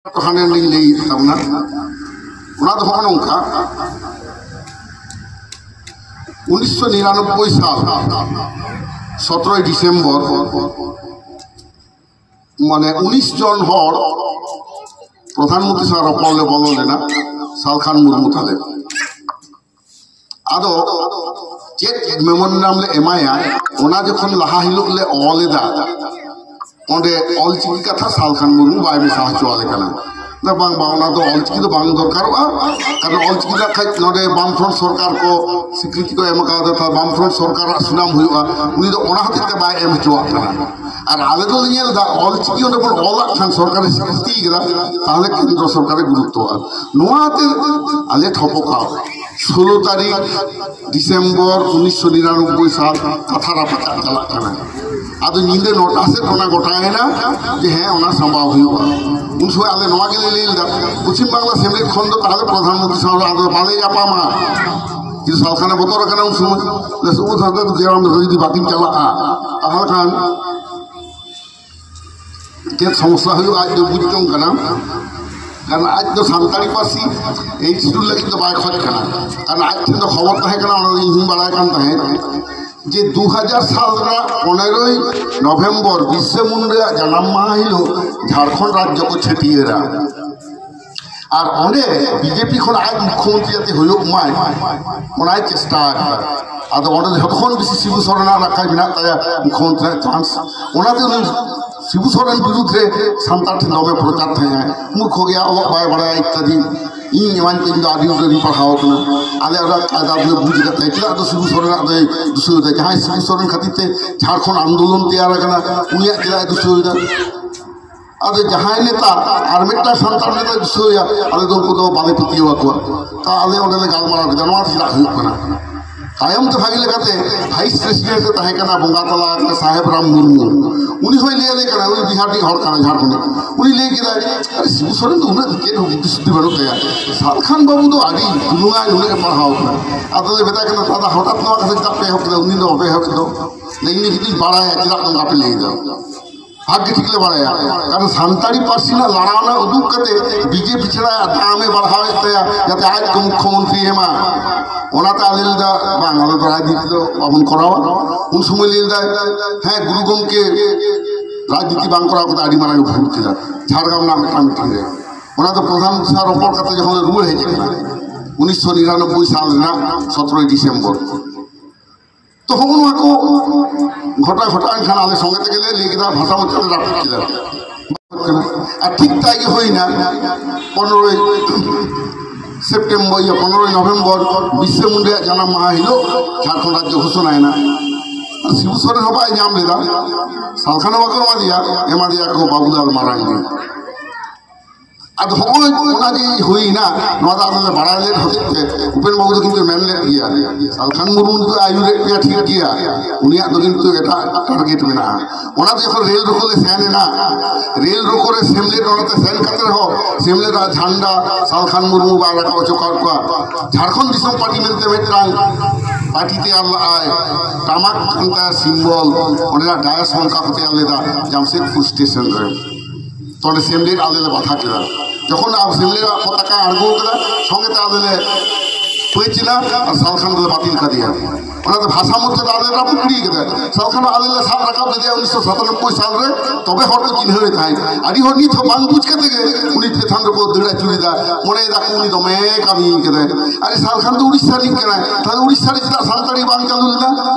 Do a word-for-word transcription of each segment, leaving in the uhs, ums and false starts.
ᱦᱟᱸᱰᱮ ᱞᱤᱧ ᱞᱟᱹᱭᱮᱫ ᱛᱟᱵᱚᱱᱟ᱾ ᱚᱱᱟ ᱫᱚ ᱦᱚᱸᱜᱼᱚ ᱱᱚᱝᱠᱟ, ᱩᱱᱤᱥᱥᱚ ᱱᱤᱨᱟᱱᱚᱵᱵᱳᱭ ᱥᱟᱞ ᱥᱚᱛᱨᱚᱭ ᱰᱤᱥᱮᱢᱵᱚᱨ, ᱢᱟᱱᱮ ᱩᱱᱤᱥ ᱡᱚᱱ ᱦᱚᱲ ᱯᱨᱚᱫᱷᱟᱱ ᱢᱚᱱᱛᱨᱤ ᱥᱟᱶ ᱨᱚᱯᱚᱲ ᱞᱮ ᱵᱚᱞᱚ ᱞᱮᱱᱟ, ᱥᱟᱞᱠᱷᱟᱱ ᱢᱩᱨᱢᱩ ᱛᱟᱞᱮ᱾ ᱟᱫᱚ ᱪᱮᱫ ᱢᱮᱢᱳᱨᱮᱱᱰᱟᱢ ᱞᱮ ᱮᱢᱟᱭᱟ, ᱚᱱᱟ ᱡᱚᱠᱷᱚᱱ ᱞᱟᱦᱟ ᱦᱤᱞᱳᱜ ᱞᱮ ᱚᱞ ᱮᱫᱟ, ᱚᱸᱰᱮ ᱚᱞᱪᱤᱠᱤ ᱠᱟᱛᱷᱟ ᱥᱟᱞᱠᱷᱟᱱ ᱢᱩᱨᱢᱩ ᱵᱟᱭ ᱢᱮᱥᱟ ᱦᱚᱪᱚ ᱟᱞᱮ ᱠᱟᱱᱟ᱾ ᱢᱮᱱᱫᱟ, "ᱵᱟᱝ, ᱵᱟᱝ, ᱚᱱᱟ ᱫᱚ ᱚᱞᱪᱤᱠᱤ ᱫᱚ ᱵᱟᱝ ᱫᱚᱨᱠᱟᱨᱚᱜᱼᱟ, ᱠᱟᱨᱚᱱ ᱚᱞᱪᱤᱠᱤ ᱫᱚ ᱠᱷᱟᱡ ᱱᱚᱰᱮ ᱵᱟᱢᱯᱷᱨᱚᱱᱴ ᱥᱚᱨᱠᱟᱨ ᱠᱚ ᱥᱤᱠᱨᱤᱛᱤ ᱠᱚ ᱮᱢ ᱠᱟᱣᱫᱟ, ᱛᱟᱦᱞᱮ ᱵᱟᱢᱯᱷᱨᱚᱱᱴ ᱥᱚᱨᱠᱟᱨᱟᱜ ᱥᱩᱱᱟᱢ ᱦᱩᱭᱩᱜᱼᱟ, ᱩᱱᱤ ᱫᱚ ᱚᱱᱟ ᱦᱚᱛᱮᱡ ᱛᱮ ᱵᱟᱭ ᱮᱢ ᱦᱚᱪᱚᱣᱟᱜ ᱠᱟᱱᱟ᱾ ᱟᱨ ᱟᱞᱮ ᱫᱚᱞᱮ ᱧᱮᱞ ᱮᱫᱟ, ᱚᱞᱪᱤᱠᱤ ᱚᱸᱰᱮ ᱵᱚᱱ ᱚᱞᱟᱜ ᱠᱷᱟᱱ ᱥᱚᱨᱠᱟᱨᱮ ᱥᱤᱠᱨᱤᱛᱤ ᱠᱮᱫᱟ, ᱛᱟᱦᱞᱮ ᱠᱮᱱᱫᱨᱚ ᱥᱚᱨᱠᱟᱨᱮ ᱜᱩᱨᱩᱛᱛᱚᱣᱟᱜᱼᱟ᱾" ᱱᱚᱣᱟᱛᱮ ᱟᱞᱮ ᱴᱷᱚᱯᱚᱠᱟᱣ ᱥᱳᱞᱳ ᱛᱟᱹᱨᱤᱠᱷ ᱰᱤᱥᱮᱢᱵᱚᱨ ᱩᱱᱤᱥᱥᱚ ᱱᱤᱨᱟᱱᱚᱵᱵᱳᱭ ᱥᱟᱞ ᱠᱟᱛᱷᱟ ᱨᱟᱯᱟᱪᱟᱜ ᱪᱟᱞᱟᱜ ᱠᱟᱱᱟ᱾ ᱟᱫᱚ ᱧᱤᱫᱟᱹ ᱱᱚᱴᱟ ᱥᱮᱫ ᱚᱱᱟ ᱜᱚᱴᱟᱭᱮᱱᱟ ᱡᱮ ᱦᱮᱸ, ᱚᱱᱟ ᱥᱟᱢᱵᱟᱣ ᱦᱩᱭᱩᱜᱼᱟ᱾ ᱩᱱ ᱥᱚᱢᱚᱭ ᱟᱞᱮ ᱱᱚᱣᱟ ᱜᱮᱞᱮ ᱞᱟᱹᱭ ᱞᱮᱫᱟ, ᱯᱚᱪᱷᱤᱢ ᱵᱟᱝᱞᱟ ᱥᱮᱢᱞᱮᱫ ᱠᱷᱚᱱ ᱫᱚ ᱛᱟᱦᱞᱮ ᱯᱨᱚᱫᱷᱟᱱ ᱢᱚᱱᱛᱨᱤ ᱥᱟᱶ ᱟᱫᱚ ᱵᱟᱞᱮ ᱧᱟᱯᱟᱢᱟ᱾ ᱠᱤᱱᱛᱩ ᱥᱟᱞᱠᱷᱟᱱᱮ ᱵᱚᱛᱚᱨ ᱟᱠᱟᱱᱟ ᱩᱱ ᱥᱚᱢᱚᱭ, ᱞᱟᱹᱭ ᱫᱟ, "ᱩᱱ ᱥᱟᱶᱛᱮ ᱡᱮ ᱟᱢ ᱡᱩᱫᱤ ᱵᱟᱹᱠᱤᱱ ᱪᱟᱞᱟᱜᱼᱟ, ᱛᱟᱦᱞᱮ ᱠᱷᱟᱱ ᱪᱮᱫ ᱥᱚᱢᱚᱥᱥᱟ ᱦᱩᱭᱩᱜᱼᱟ?" ᱟᱡ ᱫᱚ ᱵᱩᱡᱽ ᱡᱚᱝ ᱠᱟᱱᱟ, ᱠᱟᱨᱚᱱ ᱟᱡ ᱫᱚ ᱥᱟᱱᱛᱟᱲᱤ ᱯᱟᱹᱨᱥᱤ ᱮᱭᱤᱴ ᱥᱤᱰᱩᱞ ᱞᱟᱹᱜᱤᱫ ᱫᱚ ᱵᱟᱭ ᱠᱷᱚᱡᱽ ᱠᱟᱱᱟ, ᱠᱟᱨᱚᱱ ᱟᱡ ᱴᱷᱮᱱ ᱫᱚ ᱠᱷᱚᱵᱚᱨ ᱛᱟᱦᱮᱸ ᱠᱟᱱᱟ, ᱚᱱᱟ ᱫᱚ ᱤᱧ ᱦᱚᱸᱧ ᱵᱟᱲᱟᱭ ᱠᱟᱱ ᱛᱟᱦᱮᱸᱫ ᱡᱮ ᱫᱩ ᱦᱟᱡᱟᱨ ᱥᱟᱞ ᱨᱮᱱᱟᱜ ᱯᱚᱱᱮᱨᱚᱭ ᱱᱚᱵᱷᱮᱢᱵᱚᱨ ᱵᱤᱨᱥᱟ ᱢᱩᱱᱰᱟᱹᱣᱟᱜ ᱡᱟᱱᱟᱢ ᱢᱟᱦᱟ ᱦᱤᱞᱳᱜ ᱡᱷᱟᱲᱠᱷᱚᱸᱰ ᱨᱟᱡᱽᱡᱚ ᱠᱚ ᱪᱷᱟᱹᱴᱭᱟᱹᱨᱟ᱾ ᱟᱨ ᱚᱸᱰᱮ ᱵᱤᱡᱮᱯᱤ ᱠᱷᱚᱱ ᱟᱡ ᱢᱩᱠᱷᱭᱚᱢᱚᱱᱛᱨᱤ ᱡᱟᱛᱮ ᱦᱩᱭᱩᱜ ᱢᱟᱭ, ᱚᱱᱟᱭ ᱪᱮᱥᱴᱟ ᱟᱠᱟᱫᱟ᱾ ᱟᱫᱚ ᱚᱸᱰᱮ ᱫᱚ ᱡᱷᱚᱛᱚ ᱠᱷᱚᱱ ᱵᱮᱥᱤ ᱥᱤᱵᱩ ᱥᱚᱨᱮᱱᱟᱜ ᱱᱟᱠᱷᱟᱡ ᱢᱮᱱᱟᱜ ᱛᱟᱭᱟ ᱢᱩᱠᱷᱭᱚᱢᱚᱱᱛᱨᱤ ᱨᱮᱱᱟᱜ ᱪᱟᱱᱥ, ᱚᱱᱟᱛᱮ ᱩᱱᱤ ᱥᱤᱵᱩ ᱥᱚᱨᱮᱱ ᱵᱤᱨᱩᱫᱽ ᱨᱮ ᱥᱟᱱᱛᱟᱲ ᱴᱷᱮᱱ ᱫᱚᱢᱮ ᱯᱨᱚᱪᱟᱨ ᱛᱟᱦᱮᱸ, "ᱢᱩᱨᱠᱷᱚ ᱜᱮᱭᱟ, ᱚᱞᱚᱜ ᱵᱟᱭ ᱵᱟᱲᱟᱭᱟ" ᱤᱛᱛᱟᱫᱤ᱾ ᱤᱧ ᱮᱢᱟᱧ ᱯᱮ, ᱤᱧ ᱫᱚ ᱟᱹᱰᱤ ᱩᱛᱟᱹᱨᱤᱧ ᱯᱟᱲᱦᱟᱣ ᱠᱟᱱᱟ, ᱟᱞᱮ ᱚᱱᱟ ᱠᱟᱭᱫᱟ ᱫᱚᱞᱮ ᱵᱩᱡᱽ ᱟᱠᱟᱫ ᱛᱟᱭᱟ, ᱪᱮᱫᱟᱜ ᱫᱚ ᱥᱤᱵᱩ ᱥᱚᱨᱮᱱᱟᱜ ᱫᱚᱭ ᱫᱩᱥᱟᱹᱣ ᱮᱫᱟ? ᱡᱟᱦᱟᱸᱭ ᱥᱤᱵᱩ ᱥᱚᱨᱮᱱ ᱠᱷᱟᱹᱛᱤᱨ ᱛᱮ ᱡᱷᱟᱲᱠᱷᱚᱸᱰ ᱟᱱᱫᱳᱞᱚᱱ ᱛᱮᱭᱟᱨ ᱟᱠᱟᱱᱟ, ᱩᱱᱤᱭᱟᱜ ᱪᱮᱫᱟᱜ ᱮ ᱫᱩᱥᱟᱹᱣ ᱮᱫᱟ? ᱟᱫᱚ ᱡᱟᱦᱟᱸᱭ ᱱᱮᱛᱟ ᱟᱨ ᱢᱤᱫᱴᱟᱝ ᱥᱟᱱᱛᱟᱲ ᱱᱮᱛᱟᱭ ᱫᱩᱥᱟᱹᱣ ᱮᱭᱟ, ᱟᱞᱮ ᱫᱚ ᱩᱱᱠᱩ ᱫᱚ ᱵᱟᱞᱮ ᱯᱟᱹᱛᱭᱟᱹᱣ ᱟᱠᱚᱣᱟ᱾ ᱛᱟ ᱟᱞᱮ ᱚᱸᱰᱮ ᱞᱮ ᱜᱟᱞᱢᱟᱨᱟᱣ ᱠᱮᱫᱟ, ᱱᱚᱣᱟ ᱫᱚ ᱪᱮᱫᱟᱜ ᱦᱩᱭᱩᱜ ᱠᱟᱱᱟ? ᱛᱟᱭᱚᱢ ᱛᱮ ᱵᱷᱟᱜᱮ ᱞᱮᱠᱟᱛᱮ ᱵᱷᱟᱭᱤᱥ ᱯᱨᱮᱥᱤᱰᱮᱱᱴ ᱮ ᱛᱟᱦᱮᱸ ᱠᱟᱱᱟ ᱵᱚᱸᱜᱟ ᱛᱟᱞᱟ ᱟᱠᱟᱱᱟ ᱥᱟᱦᱮᱵ ᱨᱟᱢ ᱢᱩᱨᱢᱩ, ᱩᱱᱤ ᱦᱚᱸᱭ ᱞᱟᱹᱭ ᱟᱞᱮ ᱠᱟᱱᱟ, ᱩᱱᱤ ᱵᱤᱦᱟᱨ ᱨᱤᱱᱤᱡ ᱦᱚᱲ ᱠᱟᱱᱟᱭ, ᱡᱷᱟᱲᱠᱷᱚᱸᱰ ᱨᱤᱱᱤᱡ᱾ ᱩᱱᱤ ᱞᱟᱹᱭ ᱠᱮᱫᱟᱭ, "ᱟᱨᱮ, ᱥᱤᱵᱩ ᱥᱚᱨᱮᱱ ᱫᱚ ᱩᱱᱟᱹᱜ ᱪᱮᱫ ᱦᱚᱸ ᱵᱩᱫᱽᱫᱷᱤ ᱥᱩᱫᱽᱫᱷᱤ ᱵᱟᱹᱱᱩᱜ ᱛᱟᱭᱟ, ᱥᱟᱞᱠᱷᱟᱱ ᱵᱟᱹᱵᱩ ᱫᱚ ᱟᱹᱰᱤ ᱜᱩᱱᱟᱹᱣᱟᱱ, ᱩᱱᱟᱹᱜ ᱮ ᱯᱟᱲᱦᱟᱣ ᱠᱟᱱᱟ᱾" ᱟᱫᱚ ᱞᱮ ᱢᱮᱛᱟᱭ ᱠᱟᱱᱟ, "ᱫᱟᱫᱟ, ᱦᱚᱴᱟᱛ ᱱᱚᱣᱟ ᱠᱟᱛᱷᱟ ᱪᱮᱫᱟᱜ ᱯᱮ ᱮᱦᱚᱵ ᱠᱮᱫᱟ?" ᱩᱱᱤ ᱫᱚ ᱵᱟᱯᱮ ᱮᱦᱚᱵ ᱠᱮᱫ ᱫᱚ, ᱞᱟᱹᱭ, "ᱤᱧ ᱫᱚ ᱡᱩᱫᱤᱧ ᱵᱟᱲᱟᱭᱟ, ᱪᱮᱫᱟᱜ ᱱᱚᱝᱠᱟ ᱯᱮ ᱞᱟᱹᱭ ᱮᱫᱟ?" ᱵᱷᱟᱜᱮ ᱴᱷᱤᱠ ᱞᱮ ᱵᱟᱲᱟᱭᱟ᱾ ᱠᱟᱨᱚᱱ ᱥᱟᱱᱛᱟᱲᱤ ᱯᱟᱹᱨᱥᱤ ᱨᱮᱱᱟᱜ ᱞᱟᱲᱟᱣᱱᱟ ᱩᱫᱩᱜ ᱠᱟᱛᱮ ᱵᱤᱡᱮᱯᱤ ᱪᱷᱟᱲᱟ ᱫᱟᱢ ᱮ ᱵᱟᱲᱦᱟᱣᱮᱫ ᱛᱟᱭᱟ, ᱡᱟᱛᱮ ᱟᱡ ᱠᱚ ᱢᱩᱠᱷᱭᱚᱢᱚᱱᱛᱨᱤ ᱮᱢᱟ᱾ ᱚᱱᱟᱛᱮ ᱟᱞᱮ ᱞᱮᱫᱟ, ᱵᱟᱝ, ᱟᱞᱮ ᱫᱚ ᱨᱟᱡᱽᱱᱤᱛᱤ ᱫᱚ ᱵᱟᱵᱚᱱ ᱠᱚᱨᱟᱣᱟ᱾ ᱩᱱ ᱥᱚᱢᱚᱭ ᱞᱟᱹᱭ ᱞᱮᱫᱟᱭ, ᱦᱮᱸ, ᱜᱩᱨᱩ ᱜᱚᱢᱠᱮ ᱨᱟᱡᱽᱱᱤᱛᱤ ᱵᱟᱝ ᱠᱚᱨᱟᱣ ᱠᱟᱛᱮ ᱟᱹᱰᱤ ᱢᱟᱨᱟᱝ ᱮ ᱵᱷᱩᱞ ᱠᱮᱫᱟ ᱡᱷᱟᱲᱜᱨᱟᱢ ᱨᱮᱱᱟᱜ ᱢᱤᱫᱴᱟᱝ ᱢᱤᱴᱤᱝ ᱨᱮ᱾ ᱚᱱᱟ ᱫᱚ ᱯᱨᱚᱫᱷᱟᱱ ᱥᱟᱨ ᱨᱚᱯᱚᱲ ᱠᱟᱛᱮ ᱡᱚᱠᱷᱚᱱ ᱞᱮ ᱨᱩᱣᱟᱹᱲ ᱦᱮᱡ ᱟᱠᱟᱱᱟ ᱩᱱᱤᱥᱥᱚ ᱱᱤᱨᱟᱱᱚᱵᱵᱳᱭ ᱥᱟᱞ ᱨᱮᱱᱟᱜ ᱥᱚᱛᱨᱚᱭ ᱰᱤᱥᱮᱢᱵᱚᱨ, ᱛᱚ ᱦᱚᱸᱜᱼᱚ ᱱᱚᱣᱟ ᱠᱚ ᱜᱷᱚᱴᱟᱣ ᱜᱷᱚᱴᱟᱣ ᱮᱱ ᱠᱷᱟᱱ ᱟᱞᱮ ᱥᱚᱸᱜᱮ ᱛᱮᱜᱮ ᱞᱮ ᱞᱟᱹᱭ ᱠᱮᱫᱟ, ᱵᱷᱟᱥᱟ ᱢᱚᱪᱟ ᱞᱮ ᱨᱟᱹᱯᱩᱫ ᱠᱮᱫᱟ᱾ ᱟᱨ ᱴᱷᱤᱠ ᱛᱟᱭ ᱜᱮ ᱦᱩᱭᱱᱟ ᱯᱚᱱᱨᱚᱭ ᱥᱮᱯᱴᱮᱢᱵᱚᱨ, ᱤᱭᱟᱹ, ᱯᱚᱱᱨᱚᱭ ᱱᱚᱵᱷᱮᱢᱵᱚᱨ, ᱵᱤᱨᱥᱟ ᱢᱩᱱᱰᱟᱭᱟᱜ ᱡᱟᱱᱟᱢ ᱢᱟᱦᱟ ᱦᱤᱞᱳᱜ ᱡᱷᱟᱲᱠᱷᱚᱸᱰ ᱨᱟᱡᱽᱡᱚ ᱜᱷᱳᱥᱚᱱᱟᱭᱮᱱᱟ᱾ ᱟᱨ ᱥᱤᱵᱩ ᱥᱚᱨᱮᱱ ᱦᱚᱸ ᱵᱟᱭ ᱧᱟᱢ ᱞᱮᱫᱟ, ᱥᱟᱞᱠᱷᱟᱱ ᱦᱚᱸ ᱵᱟᱠᱚ ᱮᱢᱟ ᱫᱮᱭᱟ, ᱮᱢᱟ ᱫᱮᱭᱟ ᱠᱚ ᱵᱟᱵᱩᱞᱟᱞ ᱢᱟᱨᱟᱝ ᱜᱮ᱾ ᱟᱫᱚ ᱦᱚᱸᱜᱼᱚᱭ ᱚᱱᱟ ᱡᱮ ᱦᱩᱭᱱᱟ, ᱱᱚᱣᱟ ᱫᱚ ᱟᱞᱮ ᱞᱮ ᱵᱟᱲᱟᱭ ᱞᱮᱫ ᱦᱚᱛᱮᱡ ᱛᱮ ᱩᱯᱮᱱ ᱵᱟᱹᱵᱩ ᱫᱚ ᱠᱤᱱᱛᱩ ᱢᱮᱱ ᱞᱮᱫ ᱜᱮᱭᱟ, ᱥᱟᱞᱠᱷᱟᱱ ᱢᱩᱨᱢᱩ ᱫᱚ ᱟᱹᱭᱩᱨᱮᱫ ᱯᱮᱭᱟ ᱴᱷᱤᱠ ᱜᱮᱭᱟ, ᱩᱱᱤᱭᱟᱜ ᱫᱚ ᱠᱤᱱᱛᱩ ᱮᱴᱟᱜ ᱴᱟᱨᱜᱮᱴ ᱢᱮᱱᱟᱜᱼᱟ᱾ ᱚᱱᱟ ᱫᱚ ᱡᱚᱠᱷᱚᱱ ᱨᱮᱞ ᱨᱳᱠᱳ ᱞᱮ ᱥᱮᱱ ᱮᱱᱟ, ᱨᱮᱞ ᱨᱳᱠᱳ ᱨᱮ ᱥᱮᱢᱞᱮᱫ ᱚᱱᱟᱛᱮ ᱥᱮᱱ ᱠᱟᱛᱮ ᱨᱮᱦᱚᱸ ᱥᱮᱢᱞᱮᱫᱟᱜ ᱡᱷᱟᱱᱰᱟ ᱥᱟᱞᱠᱷᱟᱱ ᱢᱩᱨᱢᱩ ᱵᱟᱭ ᱨᱟᱠᱟᱵ ᱦᱚᱪᱚ ᱟᱠᱟᱫ ᱠᱚᱣᱟ᱾ ᱡᱷᱟᱲᱠᱷᱚᱸᱰ ᱫᱤᱥᱚᱢ ᱯᱟᱨᱴᱤ ᱢᱮᱱᱛᱮ ᱢᱤᱫᱴᱟᱝ ᱯᱟᱨᱴᱤ ᱛᱮᱭᱟᱨ ᱞᱟᱜᱼᱟᱭ, ᱴᱟᱢᱟᱠ ᱠᱟᱱ ᱛᱟᱭᱟ ᱥᱤᱢᱵᱚᱞ, ᱚᱸᱰᱮᱱᱟᱜ ᱰᱟᱭᱟᱥ ᱦᱚᱸ ᱚᱱᱠᱟ ᱠᱚ ᱛᱮᱭᱟᱨ ᱞᱮᱫᱟ ᱡᱟᱢᱥᱮᱫᱽᱯᱩᱨ ᱥᱴᱮᱥᱚᱱ ᱨᱮ᱾ ᱛᱚᱸᱰᱮ ᱥᱮᱢᱞᱮᱫ ᱟᱞᱮ ᱞᱮ ᱵᱟᱫᱷᱟ ᱠᱮᱫᱟ᱾ ᱡᱚᱠᱷᱚᱱ ᱟᱵᱚ ᱥᱮᱢᱞᱮᱫ ᱟᱜ ᱯᱚᱛᱟᱠᱟ ᱟᱬᱜᱚ ᱠᱟᱫᱟ, ᱥᱚᱸᱜᱮ ᱛᱮ ᱟᱞᱮ ᱞᱮ ᱯᱟᱹᱪ ᱮᱱᱟ ᱟᱨ ᱥᱟᱞᱠᱷᱟᱱ ᱫᱚᱞᱮ ᱵᱟᱹᱛᱤᱞ ᱠᱟᱫᱮᱭᱟ᱾ ᱚᱱᱟ ᱫᱚ ᱵᱷᱟᱥᱟ ᱢᱚᱨᱡᱟᱫᱟ ᱟᱞᱮ ᱨᱟᱹᱯᱩᱫ ᱜᱤᱰᱤ ᱠᱟᱫᱟ᱾ ᱥᱟᱞᱠᱷᱟᱱ ᱟᱞᱮ ᱞᱮ ᱥᱟᱵ ᱨᱟᱠᱟᱵ ᱞᱮᱫᱮᱭᱟ ᱩᱱᱤᱥᱥᱚ ᱥᱟᱛᱟᱱᱚᱵᱵᱳᱭ ᱥᱟᱞ ᱨᱮ, ᱛᱚᱵᱮ ᱦᱚᱲ ᱠᱚ ᱪᱤᱱᱦᱟᱹᱣ ᱮ ᱛᱟᱦᱮᱸᱫ᱾ ᱟᱹᱰᱤ ᱦᱚᱲ ᱱᱤᱛ ᱦᱚᱸ ᱵᱟᱝ ᱵᱩᱡᱽ ᱠᱟᱛᱮ ᱜᱮ ᱩᱱᱤ ᱪᱮᱛᱟᱱ ᱨᱮᱠᱚ ᱫᱟᱹᱲ ᱟᱹᱪᱩᱨ ᱮᱫᱟ, ᱢᱚᱱᱮᱭ ᱫᱟᱠᱚ ᱩᱱᱤ ᱫᱚᱢᱮ ᱠᱟᱹᱢᱤ ᱠᱟᱫᱟᱭ᱾ ᱟᱨᱮ, ᱥᱟᱞᱠᱷᱟᱱ ᱫᱚ ᱩᱲᱤᱥᱥᱟ ᱨᱤᱱᱤᱡ ᱠᱟᱱᱟᱭ, ᱛᱟᱦᱞᱮ ᱩᱲᱤᱥᱥᱟ ᱨᱮ ᱪᱮᱫᱟᱜ ᱥᱟᱱᱛᱟᱲᱤ ᱵᱟᱝ ᱪᱟᱹᱞᱩ ᱞᱮᱱᱟ?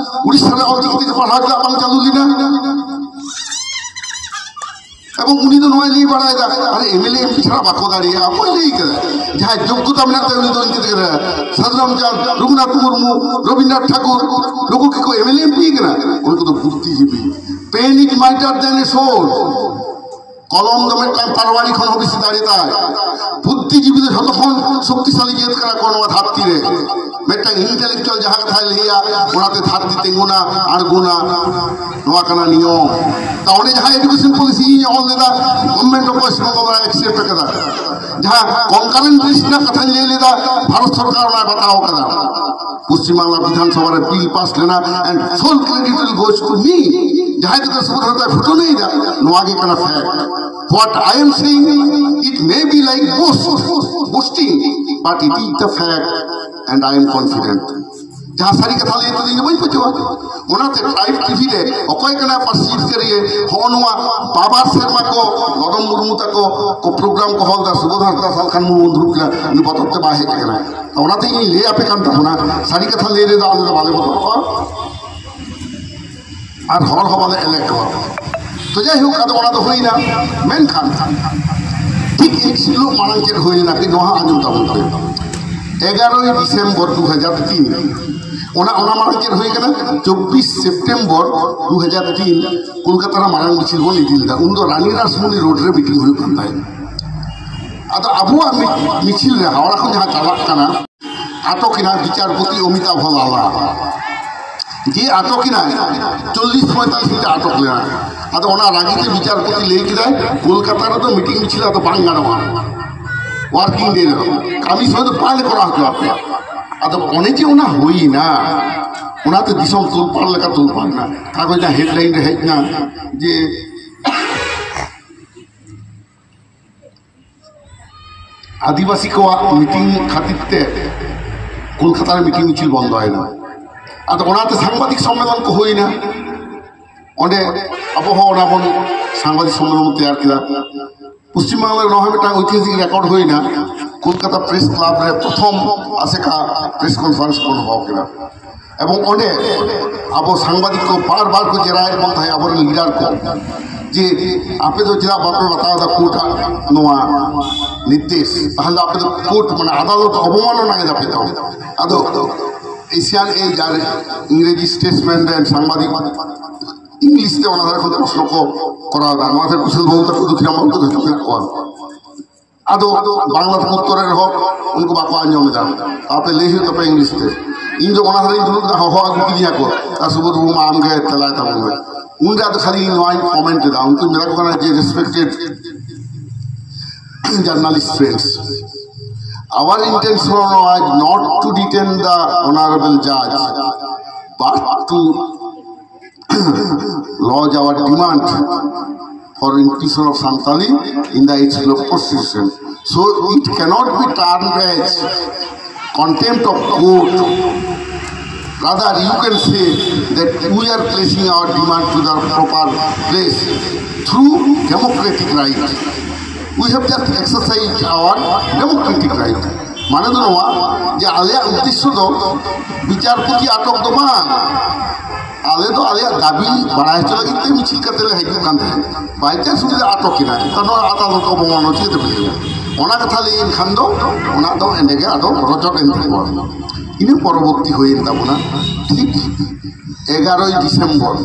ᱩᱲᱤᱥᱥᱟ ᱨᱮ ᱚᱞᱪᱤᱠᱤ ᱛᱮ ᱯᱟᱲᱦᱟᱣ ᱪᱮᱫᱟᱜ ᱵᱟᱝ ᱪᱟᱹᱞᱩ ᱞᱮᱱᱟ? ᱮᱵᱚᱝ ᱩᱱᱤ ᱫᱚ ᱱᱚᱣᱟᱭ ᱞᱟᱹᱭ ᱵᱟᱲᱟᱭᱮᱫᱟ, ᱟᱨᱮ, ᱮᱢᱮᱞᱮ ᱮᱢᱯᱤ ᱪᱷᱟᱲᱟ ᱵᱟᱠᱚ ᱫᱟᱲᱮᱭᱟᱜᱼᱟ᱾ ᱚᱠᱚᱭ ᱞᱟᱹᱭ ᱠᱟᱫᱟ? ᱡᱟᱦᱟᱸᱭ ᱡᱳᱜᱽᱜᱚᱛᱟ ᱢᱮᱱᱟᱜ ᱛᱟᱭᱟ, ᱩᱱᱤ ᱫᱚ ᱤᱱᱠᱟᱹ ᱛᱮᱜᱮ ᱫᱟᱲᱮᱭᱟᱜᱼᱟ᱾ ᱥᱟᱫᱷᱩ ᱨᱟᱢᱪᱟᱸᱫᱽ, ᱨᱚᱜᱷᱩᱱᱟᱛᱷ ᱢᱩᱨᱢᱩ, ᱨᱚᱵᱤᱱᱫᱨᱚᱱᱟᱛᱷ ᱴᱷᱟᱠᱩᱨ, ᱱᱩᱠᱩ ᱠᱤ ᱠᱚ ᱮᱢᱮᱞᱮ ᱮᱢᱯᱤ ᱠᱟᱱᱟ? ᱩᱱᱠᱩ ᱫᱚ ᱵᱩᱫᱽᱫᱷᱤᱡᱤᱵᱤ᱾ Pen is mightier than a sword. ᱠᱚᱞᱚᱢ ᱫᱚ ᱢᱤᱫᱴᱟᱝ ᱛᱟᱨᱣᱟᱲᱤ ᱠᱷᱚᱱ ᱦᱚᱸ ᱵᱮᱥᱤ ᱫᱟᱲᱮ ᱛᱟᱭ᱾ ᱵᱩᱫᱽᱫᱷᱤᱡᱤᱵᱤ ᱫᱚ ᱡᱷᱚᱛᱚ ᱠᱷᱚᱱ ᱥᱚᱠᱛᱤᱥᱟᱞᱤ ᱡᱟᱹᱛ ᱠᱟᱱᱟ ᱠᱚ ᱱᱚᱣᱟ ᱫᱷᱟᱹᱨᱛᱤ ᱨᱮ᱾ ᱢᱤᱫᱴᱟᱝ ᱤᱱᱴᱮᱞᱮᱠᱪᱩᱣᱟᱞ ᱡᱟᱦᱟᱸ ᱠᱟᱛᱷᱟᱭ ᱞᱟᱹᱭᱟ, ᱚᱱᱟᱛᱮ ᱫᱷᱟᱹᱨᱛᱤ ᱛᱤᱸᱜᱩᱱᱟ, ᱟᱬᱜᱚᱱᱟ᱾ ᱱᱚᱣᱟ ᱠᱟᱱᱟ ᱱᱤᱭᱚᱢ᱾ ᱛᱟ ᱚᱸᱰᱮ ᱡᱟᱦᱟᱸ ᱮᱰᱩᱠᱮᱥᱚᱱ ᱯᱚᱞᱤᱥᱤ ᱤᱧ ᱚᱞ ᱞᱮᱫᱟ, government of West Bengal except ᱠᱟᱫᱟ᱾ ᱡᱟᱦᱟᱸ ᱠᱚᱱᱠᱟᱨᱮᱱᱴ ᱞᱤᱥᱴ ᱨᱮᱱᱟᱜ ᱠᱟᱛᱷᱟᱧ ᱞᱟᱹᱭ ᱞᱮᱫᱟ, ᱵᱷᱟᱨᱚᱛ ᱥᱚᱨᱠᱟᱨ ᱚᱱᱟᱭ ᱵᱟᱛᱟᱣ ᱠᱟᱫᱟ᱾ ᱯᱚᱥᱪᱤᱢ ᱵᱟᱝᱞᱟ ᱵᱤᱫᱷᱟᱱ ᱥᱚᱵᱷᱟ ᱨᱮ ᱵᱤᱞ ᱯᱟᱥ ᱞᱮᱱᱟ, and full credit will goes to me. ᱡᱟᱦᱟᱸᱭ ᱠᱚᱫᱚ ᱥᱩᱵᱷᱚᱫᱨᱟ ᱛᱟᱭ ᱯᱷᱳᱴᱳ ᱞᱟᱹᱭ ᱮᱫᱟ, ᱱᱚᱣᱟ ᱜᱮ ᱠᱟᱱᱟ fake. What I am saying, it may be like boast, boasting, but it is the fact, and I am confident. ᱡᱟᱦᱟᱸ ᱥᱟᱹᱨᱤ ᱠᱟᱛᱷᱟ ᱞᱟᱹᱭ ᱛᱮᱫᱚ ᱤᱧ ᱫᱚ ᱵᱟᱹᱧ ᱯᱟᱹᱪᱷᱟᱹᱣᱟ᱾ ᱚᱱᱟᱛᱮ ᱴᱨᱟᱭᱤᱵᱽ ᱴᱤᱵᱷᱤ ᱨᱮ ᱚᱠᱚᱭ ᱠᱟᱱᱟᱭ ᱯᱟᱹᱨᱥᱤ ᱡᱤᱛᱠᱟᱹᱨᱤᱭᱟᱹ, ᱦᱚᱸᱜᱼᱚ ᱱᱚᱣᱟ ᱵᱟᱵᱟᱨ ᱥᱮᱨᱢᱟ ᱠᱚ, ᱞᱚᱫᱚᱢ ᱢᱩᱨᱢᱩ ᱛᱟᱠᱚ ᱠᱚ ᱯᱨᱳᱜᱨᱟᱢ ᱠᱚ ᱦᱚᱞ ᱫᱟ, ᱥᱩᱵᱳᱫᱷ ᱦᱟᱸᱥᱫᱟ ᱥᱟᱞᱠᱷᱟᱱ ᱢᱩᱨᱢᱩ ᱫᱩᱲᱩᱵ ᱠᱟᱱᱟ, ᱩᱱᱤ ᱵᱚᱛᱚᱨ ᱛᱮ ᱵᱟᱭ ᱦᱮᱡ ᱟᱠᱟᱱᱟ᱾ ᱚᱱᱟᱛᱮ ᱤᱧ ᱞᱟᱹᱭ ᱟᱯᱮ ᱠᱟᱱ ᱛᱟᱵᱚᱱᱟ, ᱥᱟᱹᱨᱤ ᱠᱟᱛᱷᱟ ᱞᱟᱹᱭ ᱨᱮᱫᱚ ᱟᱞᱮ ᱫᱚ ᱵᱟᱞᱮ ᱵᱚᱛᱚᱨᱚᱜᱼᱟ᱾ ᱟᱨ ᱦᱚᱲ ᱦᱚᱸ ᱵᱟᱞᱮ ᱮᱞᱮ ᱠᱚᱣᱟ᱾ ᱛᱚ ᱡᱟᱭᱦᱳᱠ, ᱟᱫᱚ ᱚᱱᱟ ᱫᱚ ᱦᱩᱭᱱᱟ᱾ ᱢᱮᱱᱠᱷᱟᱱ ᱴᱷᱤᱠ ᱮᱠ ᱦᱤᱞᱳᱜ ᱢᱟᱲᱟᱝ ᱪᱮᱫ ᱦᱩᱭ ᱞᱮᱱᱟ, ᱠᱟᱹᱡ ᱱᱚᱣᱟ ᱦᱚᱸ ᱟᱸᱡᱚᱢ ᱛᱟᱵᱚᱱ ᱯᱮ᱾ ᱮᱜᱟᱨᱳᱭ ᱰᱤᱥᱮᱢᱵᱚᱨ ᱫᱩ ᱦᱟᱡᱟᱨ ᱛᱤᱱ, ᱚᱱᱟ, ᱚᱱᱟ ᱢᱟᱲᱟᱝ ᱪᱮᱫ ᱦᱩᱭ ᱠᱟᱱᱟ? ᱪᱚᱵᱵᱤᱥ ᱥᱮᱯᱴᱮᱢᱵᱚᱨ ᱫᱩ ᱦᱟᱡᱟᱨ ᱛᱤᱱ, ᱠᱳᱞᱠᱟᱛᱟ ᱨᱮ ᱢᱟᱨᱟᱝ ᱢᱤᱪᱷᱤᱞ ᱵᱚᱱ ᱤᱫᱤ ᱞᱮᱫᱟ᱾ ᱩᱱᱫᱚ ᱨᱟᱱᱤ ᱨᱟᱥᱢᱚᱱᱤ ᱨᱳᱰ ᱨᱮ ᱢᱤᱴᱤᱝ ᱦᱩᱭᱩᱜ ᱠᱟᱱ ᱛᱟᱦᱮᱸᱫ᱾ ᱟᱫᱚ ᱟᱵᱚᱣᱟᱜ ᱢᱤ-, ᱢᱤᱪᱷᱤᱞ ᱨᱮ ᱦᱟᱣᱲᱟ ᱠᱷᱚᱱ ᱡᱟᱦᱟᱸ ᱪᱟᱞᱟᱜ ᱠᱟᱱᱟ, ᱟᱴᱚᱠ ᱮᱱᱟ ᱵᱤᱪᱟᱨᱯᱚᱛᱤ ᱚᱢᱤᱛᱟᱵᱷ ᱞᱟᱞᱟ᱾ ᱡᱮ ᱟᱴᱚᱠ ᱮᱱᱟᱭ, ᱪᱚᱞᱞᱤᱥ ᱯᱚᱸᱭᱛᱟᱞᱞᱤᱥ ᱢᱤᱱᱤᱴ ᱟᱴᱚᱠ ᱞᱮᱱᱟ᱾ ᱟᱫᱚ ᱚᱱᱟ ᱨᱟᱹᱜᱤ ᱛᱮ ᱵᱤᱪᱟᱨᱯᱚᱛᱤ ᱞᱟᱹᱭ ᱠᱮᱫᱟᱭ, "ᱠᱳᱞᱠᱟᱛᱟ ᱨᱮᱫᱚ ᱢᱤᱴᱤᱝ ᱢᱤᱪᱷᱤᱞ ᱟᱫᱚ ᱵᱟᱝ ᱜᱟᱱᱚᱜᱼᱟ, ᱳᱣᱟᱨᱠᱤᱝ ᱰᱮ ᱨᱮᱫᱚ ᱠᱟᱹᱢᱤ ᱥᱚᱢᱚᱭ ᱫᱚ ᱵᱟᱞᱮ ᱠᱚᱨᱟᱣ ᱦᱚᱪᱚ ᱟᱯᱮᱭᱟ᱾" ᱟᱫᱚ ᱚᱱᱮ ᱡᱮ ᱚᱱᱟ ᱦᱩᱭᱱᱟ, ᱚᱱᱟᱛᱮ ᱫᱤᱥᱚᱢ ᱛᱩᱞᱯᱟᱲ ᱞᱮᱠᱟ ᱛᱩᱞᱯᱟᱲ ᱮᱱᱟ᱾ ᱠᱟᱜᱚᱡᱽ ᱨᱮᱱᱟᱜ ᱦᱮᱰᱞᱟᱭᱤᱱ ᱨᱮ ᱦᱮᱡ ᱮᱱᱟ ᱡᱮ ᱟᱹᱫᱤᱵᱟᱹᱥᱤ ᱠᱚᱣᱟᱜ ᱢᱤᱴᱤᱝ ᱠᱷᱟᱹᱛᱤᱨ ᱛᱮ ᱠᱳᱞᱠᱟᱛᱟ ᱨᱮ ᱢᱤᱴᱤᱝ ᱢᱤᱪᱷᱤᱞ ᱵᱚᱱᱫᱚᱭᱮᱱᱟ᱾ ᱟᱫᱚ ᱚᱱᱟᱛᱮ ᱥᱟᱝᱵᱟᱫᱤᱠ ᱥᱚᱢᱢᱮᱞᱚᱱ ᱠᱚ ᱦᱩᱭᱱᱟ᱾ ᱚᱸᱰᱮ ᱟᱵᱚ ᱦᱚᱸ ᱚᱱᱟ ᱵᱚᱱ ᱥᱟᱝᱵᱟᱫᱤᱠ ᱥᱚᱢᱢᱮᱞᱚᱱ ᱵᱚᱱ ᱛᱮᱭᱟᱨ ᱠᱮᱫᱟ᱾ ᱯᱚᱥᱪᱤᱢ ᱵᱟᱝᱞᱟ ᱨᱮ ᱱᱚᱣᱟ ᱦᱚᱸ ᱢᱤᱫᱴᱟᱝ ᱳᱭᱛᱤᱦᱟᱥᱤᱠ ᱨᱮᱠᱚᱨᱰ ᱦᱩᱭᱱᱟ᱾ ᱠᱳᱞᱠᱟᱛᱟ ᱯᱨᱮᱥ ᱠᱞᱟᱵᱽ ᱨᱮ ᱯᱨᱚᱛᱷᱚᱢ ᱟᱥᱮᱠᱟ ᱯᱨᱮᱥ ᱠᱚᱱᱯᱷᱟᱨᱮᱱᱥ ᱵᱚᱱ ᱦᱚᱦᱚ ᱠᱮᱫᱟ᱾ ᱮᱵᱚᱝ ᱚᱸᱰᱮ ᱟᱵᱚ ᱥᱟᱝᱵᱟᱫᱤᱠ ᱠᱚ ᱵᱟᱨ ᱵᱟᱨ ᱠᱚ ᱡᱮᱨᱟᱭᱮᱫ ᱵᱚᱱ ᱛᱟᱦᱮᱸᱫ, ᱟᱵᱚᱨᱮᱱ ᱞᱤᱰᱟᱨ ᱠᱚ, ᱡᱮ ᱟᱯᱮ ᱫᱚ ᱪᱮᱫᱟᱜ ᱵᱟᱯᱮ ᱵᱟᱛᱟᱣ ᱮᱫᱟ ᱠᱳᱨᱴ ᱟᱜ ᱱᱚᱣᱟ ᱱᱤᱨᱫᱮᱥ? ᱛᱟᱦᱞᱮ ᱟᱯᱮ ᱫᱚ ᱠᱳᱨᱴ, ᱢᱟᱱᱮ ᱟᱫᱟᱞᱚᱛ ᱚᱵᱚᱢᱟᱱᱚᱱᱟ ᱮᱫᱟ ᱯᱮ ᱛᱚ᱾ ᱟᱫᱚ ᱮᱥᱤᱭᱟᱱ ᱮᱡᱽ ᱟᱨ ᱤᱝᱨᱮᱡᱤ ᱥᱴᱮᱴᱥᱢᱮᱱ ᱨᱮᱱ ᱥᱟᱝᱵᱟᱫᱤᱠ ᱤᱝᱞᱤᱥ ᱛᱮ ᱚᱱᱟ ᱫᱷᱟᱨᱮ ᱠᱷᱚᱱ ᱯᱨᱚᱥᱱᱚ ᱠᱚ ᱠᱚᱨᱟᱣ ᱮᱫᱟ᱾ ᱱᱚᱣᱟ ᱫᱷᱟᱨᱮ ᱠᱩᱥᱟᱞ ᱵᱟᱹᱵᱩ ᱛᱟᱠᱚ, ᱫᱩᱠᱷᱤᱨᱟᱢ ᱵᱟᱹᱵᱩ ᱛᱟᱠᱚ ᱡᱚᱛᱚ ᱢᱮᱱᱟᱜ ᱠᱚᱣᱟ᱾ ᱟᱫᱚ ᱵᱟᱝᱞᱟ ᱛᱮᱠᱚ ᱩᱛᱛᱚᱨᱮᱫ ᱨᱮᱦᱚᱸ ᱩᱱᱠᱩ ᱵᱟᱠᱚ ᱟᱸᱡᱚᱢ ᱮᱫᱟ᱾ ᱛᱟᱯᱚᱨᱮ ᱞᱟᱹᱭ ᱦᱩᱭᱩᱜ ᱛᱟᱯᱮ ᱤᱝᱞᱤᱥ ᱛᱮ᱾ ᱤᱧ ᱫᱚ ᱚᱱᱟ ᱫᱷᱟᱨᱮᱧ ᱫᱩᱲᱩᱵ ᱮᱫᱟ, ᱦᱚᱦᱚ ᱟᱹᱜᱩ ᱠᱤᱫᱤᱧᱟ ᱠᱚ, ᱟᱨ ᱥᱩᱵᱳᱫᱷ ᱵᱟᱹᱵᱩ ᱢᱟ ᱟᱢᱜᱮ ᱛᱮᱞᱟᱭ ᱛᱟᱵᱚᱱ ᱢᱮ᱾ ᱩᱱᱨᱮ ᱟᱫᱚ ᱠᱷᱟᱹᱞᱤ ᱱᱚᱣᱟᱧ ᱠᱚᱢᱮᱱᱴ ᱮᱫᱟ, ᱩᱱᱠᱩᱧ ᱢᱮᱛᱟ ᱠᱚ ᱠᱟᱱᱟ ᱡᱮ, respected journalist friends, our intention was not to detain the honorable judge, but to lodge our demand for inclusion of Santali in the eighth Schedule of Constitution. So it cannot be termed as contempt of court. Rather, you can say that we are placing our demand to the proper place through democratic right. We have just exercised our democratic right. ᱢᱟᱱᱮ ᱫᱚ ᱱᱚᱣᱟ ᱡᱮ ᱟᱞᱮᱭᱟᱜ ᱩᱫᱽᱫᱮᱥᱥᱚ ᱫᱚ ᱵᱤᱪᱟᱨᱯᱚᱛᱤ ᱟᱴᱚᱠ ᱫᱚ ᱵᱟᱝ, ᱟᱞᱮ ᱫᱚ ᱟᱞᱮᱭᱟᱜ ᱫᱟᱹᱵᱤ ᱵᱟᱲᱟᱭ ᱦᱚᱪᱚ ᱞᱟᱹᱜᱤᱫ ᱛᱮ ᱢᱤᱪᱷᱤᱞ ᱠᱟᱛᱮ ᱞᱮ ᱦᱤᱡᱩᱜ ᱠᱟᱱ ᱛᱟᱦᱮᱸᱫ᱾ ᱵᱟᱭ ᱪᱟᱱᱥ ᱩᱱᱤ ᱫᱚ ᱟᱴᱚᱠ ᱮᱱᱟᱭ, ᱮᱱᱠᱷᱟᱱ ᱱᱚᱣᱟ ᱟᱫᱟᱞᱚᱛ ᱚᱵᱚᱢᱟᱱᱚ ᱪᱤᱠᱟᱹᱛᱮ ᱵᱩᱡᱷᱟᱹᱣᱟ? ᱚᱱᱟ ᱠᱟᱛᱷᱟ ᱞᱟᱹᱭ ᱮᱱ ᱠᱷᱟᱱ ᱫᱚ ᱚᱱᱟ ᱫᱚ ᱮᱸᱰᱮ ᱜᱮ ᱟᱫᱚ ᱨᱚᱪᱚᱫ ᱮᱱ ᱛᱟᱠᱚᱣᱟ᱾ ᱤᱱᱟᱹ ᱯᱚᱨᱚᱵᱚᱨᱛᱤ ᱦᱩᱭᱮᱱ ᱛᱟᱵᱚᱱᱟ ᱴᱷᱤᱠ ᱮᱜᱟᱨᱚᱭ ᱰᱤᱥᱮᱢᱵᱚᱨ,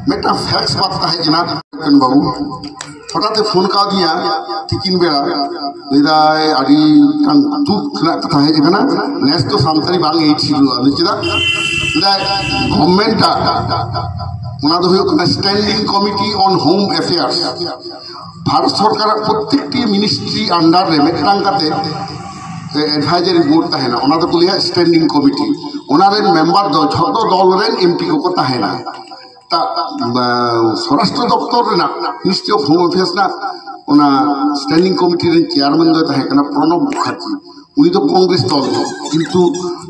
ᱢᱤᱫᱴᱟᱝ ᱯᱷᱮᱠᱥ ᱵᱟᱨᱛᱟ ᱦᱮᱡ ᱮᱱᱟ᱾ ᱵᱟᱹᱵᱩ ᱦᱚᱴᱟᱛ ᱮ ᱯᱷᱳᱱ ᱠᱟᱣᱫᱤᱧᱟ ᱛᱤᱠᱤᱱ ᱵᱮᱲᱟ, ᱞᱟᱹᱭᱫᱟᱭ, "ᱟᱹᱰᱤ ᱢᱤᱫᱴᱟᱝ ᱫᱩᱠ ᱨᱮᱱᱟᱜ ᱠᱟᱛᱷᱟ ᱦᱮᱡ ᱟᱠᱟᱱᱟ, ᱱᱮᱥ ᱫᱚ ᱥᱟᱱᱛᱟᱲᱤ ᱵᱟᱝ ᱮᱭᱤᱴ ᱥᱤᱰᱩᱞ ᱟᱞᱮ ᱪᱮᱫᱟᱜ?" ᱞᱟᱹᱭᱫᱟᱭ, ᱜᱚᱵᱷᱢᱮᱱᱴ ᱟᱜ, ᱚᱱᱟ ᱫᱚ ᱦᱩᱭᱩᱜ ᱠᱟᱱᱟ Standing Committee on Home Affairs, Bharat ᱥᱚᱨᱠᱟᱨᱟᱜ ᱯᱨᱚᱛᱮᱠᱴᱤ ᱢᱤᱱᱤᱥᱴᱨᱤ ᱟᱱᱰᱟᱨ ᱨᱮ ᱢᱤᱫᱴᱟᱝ ᱠᱟᱛᱮ ᱮᱰᱵᱷᱟᱭᱡᱟᱨᱤ ᱵᱳᱨᱰ ᱛᱟᱦᱮᱱᱟ, ᱚᱱᱟ ᱫᱚᱠᱚ ᱞᱟᱹᱭᱟ ᱥᱴᱮᱱᱰᱤᱝ ᱠᱚᱢᱤᱴᱤ᱾ ᱚᱱᱟ ᱨᱮᱱ ᱢᱮᱢᱵᱟᱨ ᱫᱚ ᱡᱷᱚᱛᱚ ᱫᱚᱞ ᱨᱮᱱ ᱮᱢᱯᱤ ᱠᱚᱠᱚ ᱛᱟᱦᱮᱱᱟ᱾ ᱛᱟ-, ᱵᱟ-, ᱥᱚᱨᱟᱥᱴᱨᱚ ᱫᱚᱯᱛᱚᱨ ᱨᱮᱱᱟᱜ, ᱢᱤᱱᱤᱥᱴᱨᱤ ᱚᱯᱷ ᱦᱳᱢ ᱮᱯᱷᱮᱭᱟᱨᱥ ᱨᱮᱱᱟᱜ ᱚᱱᱟ ᱥᱴᱮᱱᱰᱤᱝ ᱠᱚᱢᱤᱴᱤ ᱨᱮᱱ ᱪᱮᱭᱟᱨᱢᱮᱱ ᱫᱚᱭ ᱛᱟᱦᱮᱸ ᱠᱟᱱᱟ ᱯᱨᱚᱱᱚᱵ ᱢᱩᱠᱷᱟᱨᱡᱤ᱾ ᱩᱱᱤ ᱫᱚ ᱠᱚᱝᱜᱨᱮᱥ ᱫᱚᱞ ᱨᱮᱱ, ᱠᱤᱱᱛᱩ,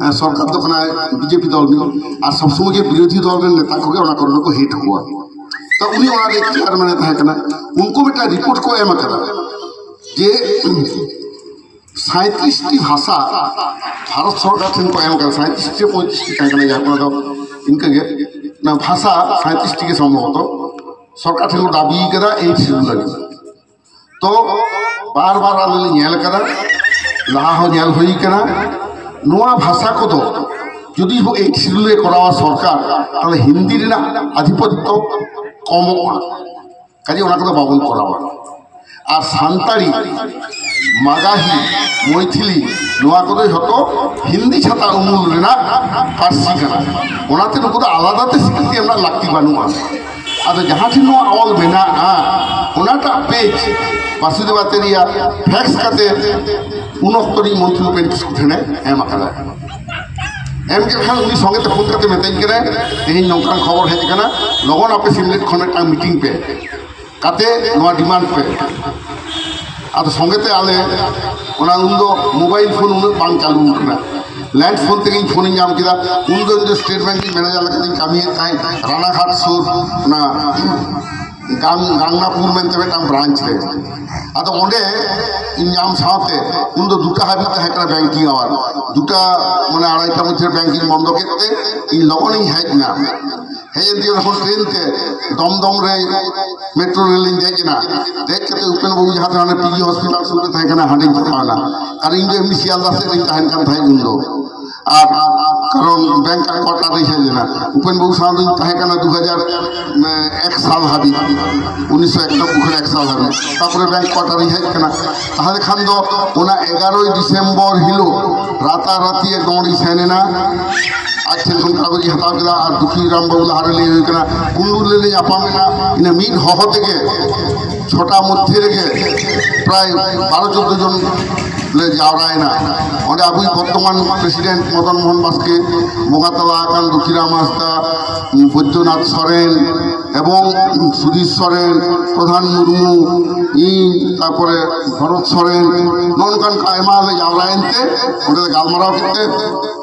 ᱮ, ᱥᱚᱨᱠᱟᱨ ᱫᱚ ᱠᱟᱱᱟᱭ ᱵᱤᱡᱮᱯᱤ ᱫᱚᱞ ᱨᱤᱱᱤᱡ, ᱟᱨ ᱥᱚᱵ ᱥᱚᱢᱚᱭ ᱜᱮ ᱵᱤᱨᱳᱫᱷᱤ ᱫᱚᱞ ᱨᱮᱱ ᱱᱮᱛᱟ ᱠᱚᱜᱮ ᱚᱱᱟ ᱠᱚᱨᱮ ᱫᱚᱠᱚ ᱦᱮᱰ ᱠᱚᱣᱟ᱾ ᱛᱚ ᱩᱱᱤ ᱚᱱᱟ ᱨᱮ ᱪᱮᱭᱟᱨᱢᱮᱱ ᱮ ᱛᱟᱦᱮᱸ ᱠᱟᱱᱟ᱾ ᱩᱱᱠᱩ ᱢᱤᱫᱴᱟᱝ ᱨᱤᱯᱳᱨᱴ ᱠᱚ ᱮᱢ ᱟᱠᱟᱫᱟ ᱡᱮ ᱥᱟᱸᱭᱛᱨᱤᱥ ᱴᱤ ᱵᱷᱟᱥᱟ ᱵᱷᱟᱨᱚᱛ ᱥᱚᱨᱠᱟᱨ ᱴᱷᱮᱱ ᱠᱚ ᱮᱢ ᱟᱠᱟᱫᱟ, ᱥᱟᱸᱭᱛᱨᱤᱥ ᱴᱤ ᱯᱚᱸᱭᱛᱨᱤᱥ ᱴᱤ ᱛᱟᱦᱮᱸ ᱠᱟᱱᱟ, ᱡᱟᱦᱟᱸ ᱠᱚᱨᱮ ᱫᱚ ᱤᱱᱠᱟᱹᱜᱮ ᱚᱱᱟ ᱵᱷᱟᱥᱟ ᱥᱟᱸᱭᱛᱨᱤᱥ ᱴᱤ ᱜᱮ ᱥᱚᱢᱵᱷᱚᱵᱚᱛᱚ ᱥᱚᱨᱠᱟᱨ ᱴᱷᱮᱱ ᱠᱚ ᱫᱟᱹᱵᱤ ᱠᱟᱫᱟ ᱮᱭᱤᱴ ᱥᱤᱰᱩᱞ ᱞᱟᱹᱜᱤᱫ᱾ ᱛᱚ ᱵᱟᱨ ᱵᱟᱨ ᱟᱞᱮ ᱞᱮ ᱧᱮᱞ ᱠᱟᱫᱟ, ᱞᱟᱦᱟ ᱦᱚᱸ ᱧᱮᱞ ᱦᱩᱭ ᱠᱟᱱᱟ, ᱱᱚᱣᱟ ᱵᱷᱟᱥᱟ ᱠᱚᱫᱚ ᱡᱩᱫᱤ ᱵᱚ ᱮᱭᱤᱴ ᱥᱤᱰᱩᱞ ᱮ ᱠᱚᱨᱟᱣᱟ ᱥᱚᱨᱠᱟᱨ, ᱛᱟᱦᱞᱮ ᱦᱤᱱᱫᱤ ᱨᱮᱱᱟᱜ ᱟᱫᱷᱤᱯᱚᱛᱛᱚ ᱠᱚᱢᱚᱜᱼᱟ᱾ ᱠᱟᱡᱮ ᱚᱱᱟ ᱠᱚᱫᱚ ᱵᱟᱵᱚᱱ ᱠᱚᱨᱟᱣᱟ᱾ ᱟᱨ ᱥᱟᱱᱛᱟᱲᱤ ᱢᱟᱜᱟᱦᱤ, ᱢᱚᱭᱛᱷᱤᱞᱤ, ᱱᱚᱣᱟ ᱠᱚᱫᱚ ᱡᱷᱚᱛᱚ ᱦᱤᱱᱫᱤ ᱪᱷᱟᱛᱟ ᱩᱢᱩᱞ ᱨᱮᱱᱟᱜ ᱯᱟᱹᱨᱥᱤ ᱠᱟᱱᱟ᱾ ᱚᱱᱟᱛᱮ ᱱᱩᱠᱩ ᱫᱚ ᱟᱞᱟᱫᱟ ᱛᱮ ᱥᱤᱠᱨᱤᱛᱤ ᱮᱢ ᱨᱮᱱᱟᱜ ᱞᱟᱹᱠᱛᱤ ᱵᱟᱹᱱᱩᱜᱼᱟ᱾ ᱟᱫᱚ ᱡᱟᱦᱟᱸ ᱴᱷᱮᱱ ᱱᱚᱣᱟ ᱚᱞ ᱢᱮᱱᱟᱜᱼᱟ, ᱚᱱᱟᱴᱟᱜ ᱯᱮᱡᱽ ᱵᱟᱥᱩᱫᱮᱵ ᱟᱛᱨᱮᱭᱟ ᱯᱷᱮᱠᱥ ᱠᱟᱛᱮ ᱩᱱ ᱚᱠᱛᱚ ᱨᱤᱧ ᱢᱚᱱᱛᱨᱤ ᱩᱯᱮᱱ ᱠᱤᱥᱠᱩ ᱴᱷᱮᱱᱮ ᱮᱢ ᱟᱠᱟᱫᱟ᱾ ᱮᱢ ᱠᱮᱫ ᱠᱷᱟᱱ ᱩᱱᱤ ᱥᱚᱸᱜᱮ ᱛᱮ ᱯᱷᱳᱱ ᱠᱟᱛᱮ ᱢᱮᱛᱟᱹᱧ ᱠᱟᱱᱟᱭ, "ᱛᱮᱦᱮᱧ ᱱᱚᱝᱠᱟᱱ ᱠᱷᱚᱵᱚᱨ ᱦᱮᱡ ᱟᱠᱟᱱᱟ, ᱞᱚᱜᱚᱱ ᱟᱯᱮ ᱥᱤᱢᱞᱮᱴ ᱠᱷᱚᱱ ᱢᱤᱫᱴᱟᱝ ᱢᱤᱴᱤᱝ ᱯᱮ, ᱠᱟᱛᱮ ᱱᱚᱣᱟ ᱰᱤᱢᱟᱱᱰ ᱯᱮ᱾" ᱟᱫᱚ ᱥᱚᱸᱜᱮ ᱛᱮ ᱟᱞᱮ ᱚᱱᱟ ᱩᱱᱫᱚ ᱢᱳᱵᱟᱭᱤᱞ ᱯᱷᱳᱱ ᱩᱱᱟᱹᱜ ᱵᱟᱝ ᱪᱟᱹᱞᱩ ᱟᱠᱟᱱᱟ, ᱞᱮᱱᱰ ᱯᱷᱳᱱ ᱛᱮᱜᱮᱧ ᱯᱷᱳᱱᱤᱧ ᱧᱟᱢ ᱠᱮᱫᱟ᱾ ᱩᱱᱫᱚ ᱤᱧ ᱫᱚ ᱥᱴᱮᱴ ᱵᱮᱝᱠ ᱨᱤᱧ ᱢᱮᱱᱮᱡᱟᱨ ᱞᱮᱠᱟᱛᱤᱧ ᱠᱟᱹᱢᱤᱭᱮᱫ ᱛᱟᱦᱮᱸᱫ, ᱨᱟᱱᱟᱜᱷᱟᱴ ᱥᱩᱨ ᱚᱱᱟ ᱜᱟᱝ-, ᱜᱟᱝᱱᱟᱯᱩᱨ ᱢᱮᱱᱛᱮ ᱢᱤᱫᱴᱟᱝ ᱵᱨᱟᱧᱪ ᱨᱮ᱾ ᱟᱫᱚ ᱚᱸᱰᱮ ᱤᱧ ᱧᱟᱢ ᱥᱟᱶᱛᱮ ᱩᱱᱫᱚ ᱫᱩᱴᱟ ᱦᱟᱹᱵᱤᱡ ᱛᱟᱦᱮᱸ ᱠᱟᱱᱟ ᱵᱮᱝᱠᱤᱝ ᱟᱣᱟᱨ, ᱫᱩᱴᱟ ᱢᱟᱱᱮ ᱟᱲᱟᱭᱴᱟ ᱢᱚᱫᱽᱫᱷᱮ ᱨᱮ ᱵᱮᱝᱠᱤᱝ ᱵᱚᱱᱫᱚ ᱠᱮᱫ ᱛᱮ ᱤᱧ ᱞᱚᱜᱚᱱᱤᱧ ᱦᱮᱡ ᱮᱱᱟ᱾ ᱦᱮᱡ ᱮᱱ ᱛᱤᱧ ᱡᱚᱠᱷᱚᱱ ᱴᱨᱮᱱ ᱛᱮ ᱫᱚᱢᱫᱚᱢ ᱨᱮ ᱢᱮᱴᱨᱳ ᱨᱮᱞᱤᱧ ᱫᱮᱡ ᱮᱱᱟ᱾ ᱫᱮᱡ ᱠᱟᱛᱮ ᱩᱯᱮᱱ ᱵᱟᱹᱵᱩ ᱡᱟᱦᱟᱸ ᱛᱮ ᱦᱟᱱᱮ ᱯᱤᱡᱤ ᱦᱚᱥᱯᱤᱴᱟᱞ ᱥᱩᱨ ᱨᱮ ᱛᱟᱦᱮᱸ ᱠᱟᱱᱟ, ᱦᱟᱸᱰᱮᱧ ᱪᱟᱞᱟᱣ ᱮᱱᱟ᱾ ᱟᱨ ᱤᱧ ᱫᱚ ᱮᱢᱱᱤ ᱥᱤᱭᱟᱞᱫᱟ ᱥᱮᱫ ᱨᱤᱧ ᱛᱟᱦᱮᱱ ᱠᱟᱱ ᱛᱟᱦᱮᱸᱫ ᱩᱱᱫᱚ᱾ ᱟᱨ ᱠᱟᱨᱚᱱ ᱵᱮᱝᱠ ᱠᱚᱣᱟᱴᱟᱨ ᱨᱤᱧ ᱦᱮᱡ ᱞᱮᱱᱟ᱾ ᱩᱯᱮᱱ ᱵᱟᱹᱵᱩ ᱥᱟᱶ ᱫᱚᱧ ᱛᱟᱦᱮᱸ ᱠᱟᱱᱟ ᱫᱩ ᱦᱟᱡᱟᱨ ᱮᱠ ᱥᱟᱞ ᱦᱟᱹᱵᱤᱡ, ᱩᱱᱤᱥᱥᱚ ᱮᱠᱟᱱᱚᱵᱵᱳᱭ ᱠᱷᱚᱱ ᱮᱠ ᱥᱟᱞ ᱦᱟᱹᱵᱤᱡ᱾ ᱛᱟᱨᱯᱚᱨᱮ ᱵᱮᱝᱠ ᱠᱣᱟᱴᱟᱨ ᱤᱧ ᱦᱮᱡ ᱠᱟᱱᱟ᱾ ᱛᱟᱦᱚᱞᱮ ᱠᱷᱟᱱ ᱫᱚ ᱚᱱᱟ ᱮᱜᱟᱨᱚᱭ ᱰᱤᱥᱮᱢᱵᱚᱨ ᱦᱤᱞᱳᱜ ᱨᱟᱛᱟᱨᱟᱛᱤ ᱮᱠᱫᱚᱢ ᱚᱸᱰᱮᱧ ᱥᱮᱱ ᱮᱱᱟ᱾ ᱟᱡ ᱴᱷᱮᱱ ᱠᱷᱚᱱ ᱠᱟᱜᱚᱡᱽ ᱤᱧ ᱦᱟᱛᱟᱣ ᱠᱮᱫᱟ ᱟᱨ ᱫᱩᱠᱷᱤᱨᱟᱢ ᱵᱟᱹᱵᱩ ᱞᱟᱦᱟᱨᱮ ᱞᱟᱹᱭ ᱦᱩᱭ ᱠᱟᱱᱟ, ᱠᱩᱱᱰᱩ ᱨᱮᱞᱮ ᱧᱟᱯᱟᱢ ᱮᱱᱟ᱾ ᱤᱱᱟᱹ ᱢᱤᱫ ᱦᱚᱦᱚ ᱛᱮᱜᱮ ᱪᱷᱚᱴᱟ ᱢᱚᱫᱽᱫᱷᱮ ᱨᱮᱜᱮ ᱯᱨᱟᱭ ᱵᱟᱨᱚ ᱪᱳᱫᱽᱫᱳ ᱡᱚᱱ ᱞᱮ ᱡᱟᱣᱨᱟᱭᱮᱱᱟ᱾ ᱚᱸᱰᱮ ᱟᱵᱚᱭᱤᱡ ᱵᱚᱨᱛᱚᱢᱟᱱ ᱯᱨᱮᱥᱤᱰᱮᱱᱴ ᱢᱚᱫᱚᱱ ᱢᱳᱦᱚᱱ ᱵᱟᱥᱠᱮ, ᱵᱚᱸᱜᱟ ᱛᱟᱞᱟ ᱟᱠᱟᱱ ᱫᱩᱠᱷᱤᱨᱟᱢ ᱦᱟᱸᱥᱫᱟ, ᱵᱳᱭᱫᱚᱱᱟᱛᱷ ᱥᱚᱨᱮᱱ ᱮᱵᱚᱝ ᱥᱩᱫᱷᱤᱨ ᱥᱚᱨᱮᱱ, ᱯᱨᱚᱫᱷᱟᱱ ᱢᱩᱨᱢᱩ, ᱤᱧ, ᱛᱟᱨᱯᱚᱨᱮ ᱵᱷᱚᱨᱚᱛ ᱥᱚᱨᱮᱱ, ᱱᱚᱜᱼᱚ ᱱᱚᱝᱠᱟᱱ ᱠᱚ ᱟᱭᱢᱟ ᱞᱮ ᱡᱟᱣᱨᱟᱭᱮᱱ ᱛᱮ ᱚᱸᱰᱮ ᱞᱮ ᱜᱟᱞᱢᱟᱨᱟᱣ ᱠᱮᱫ ᱛᱮ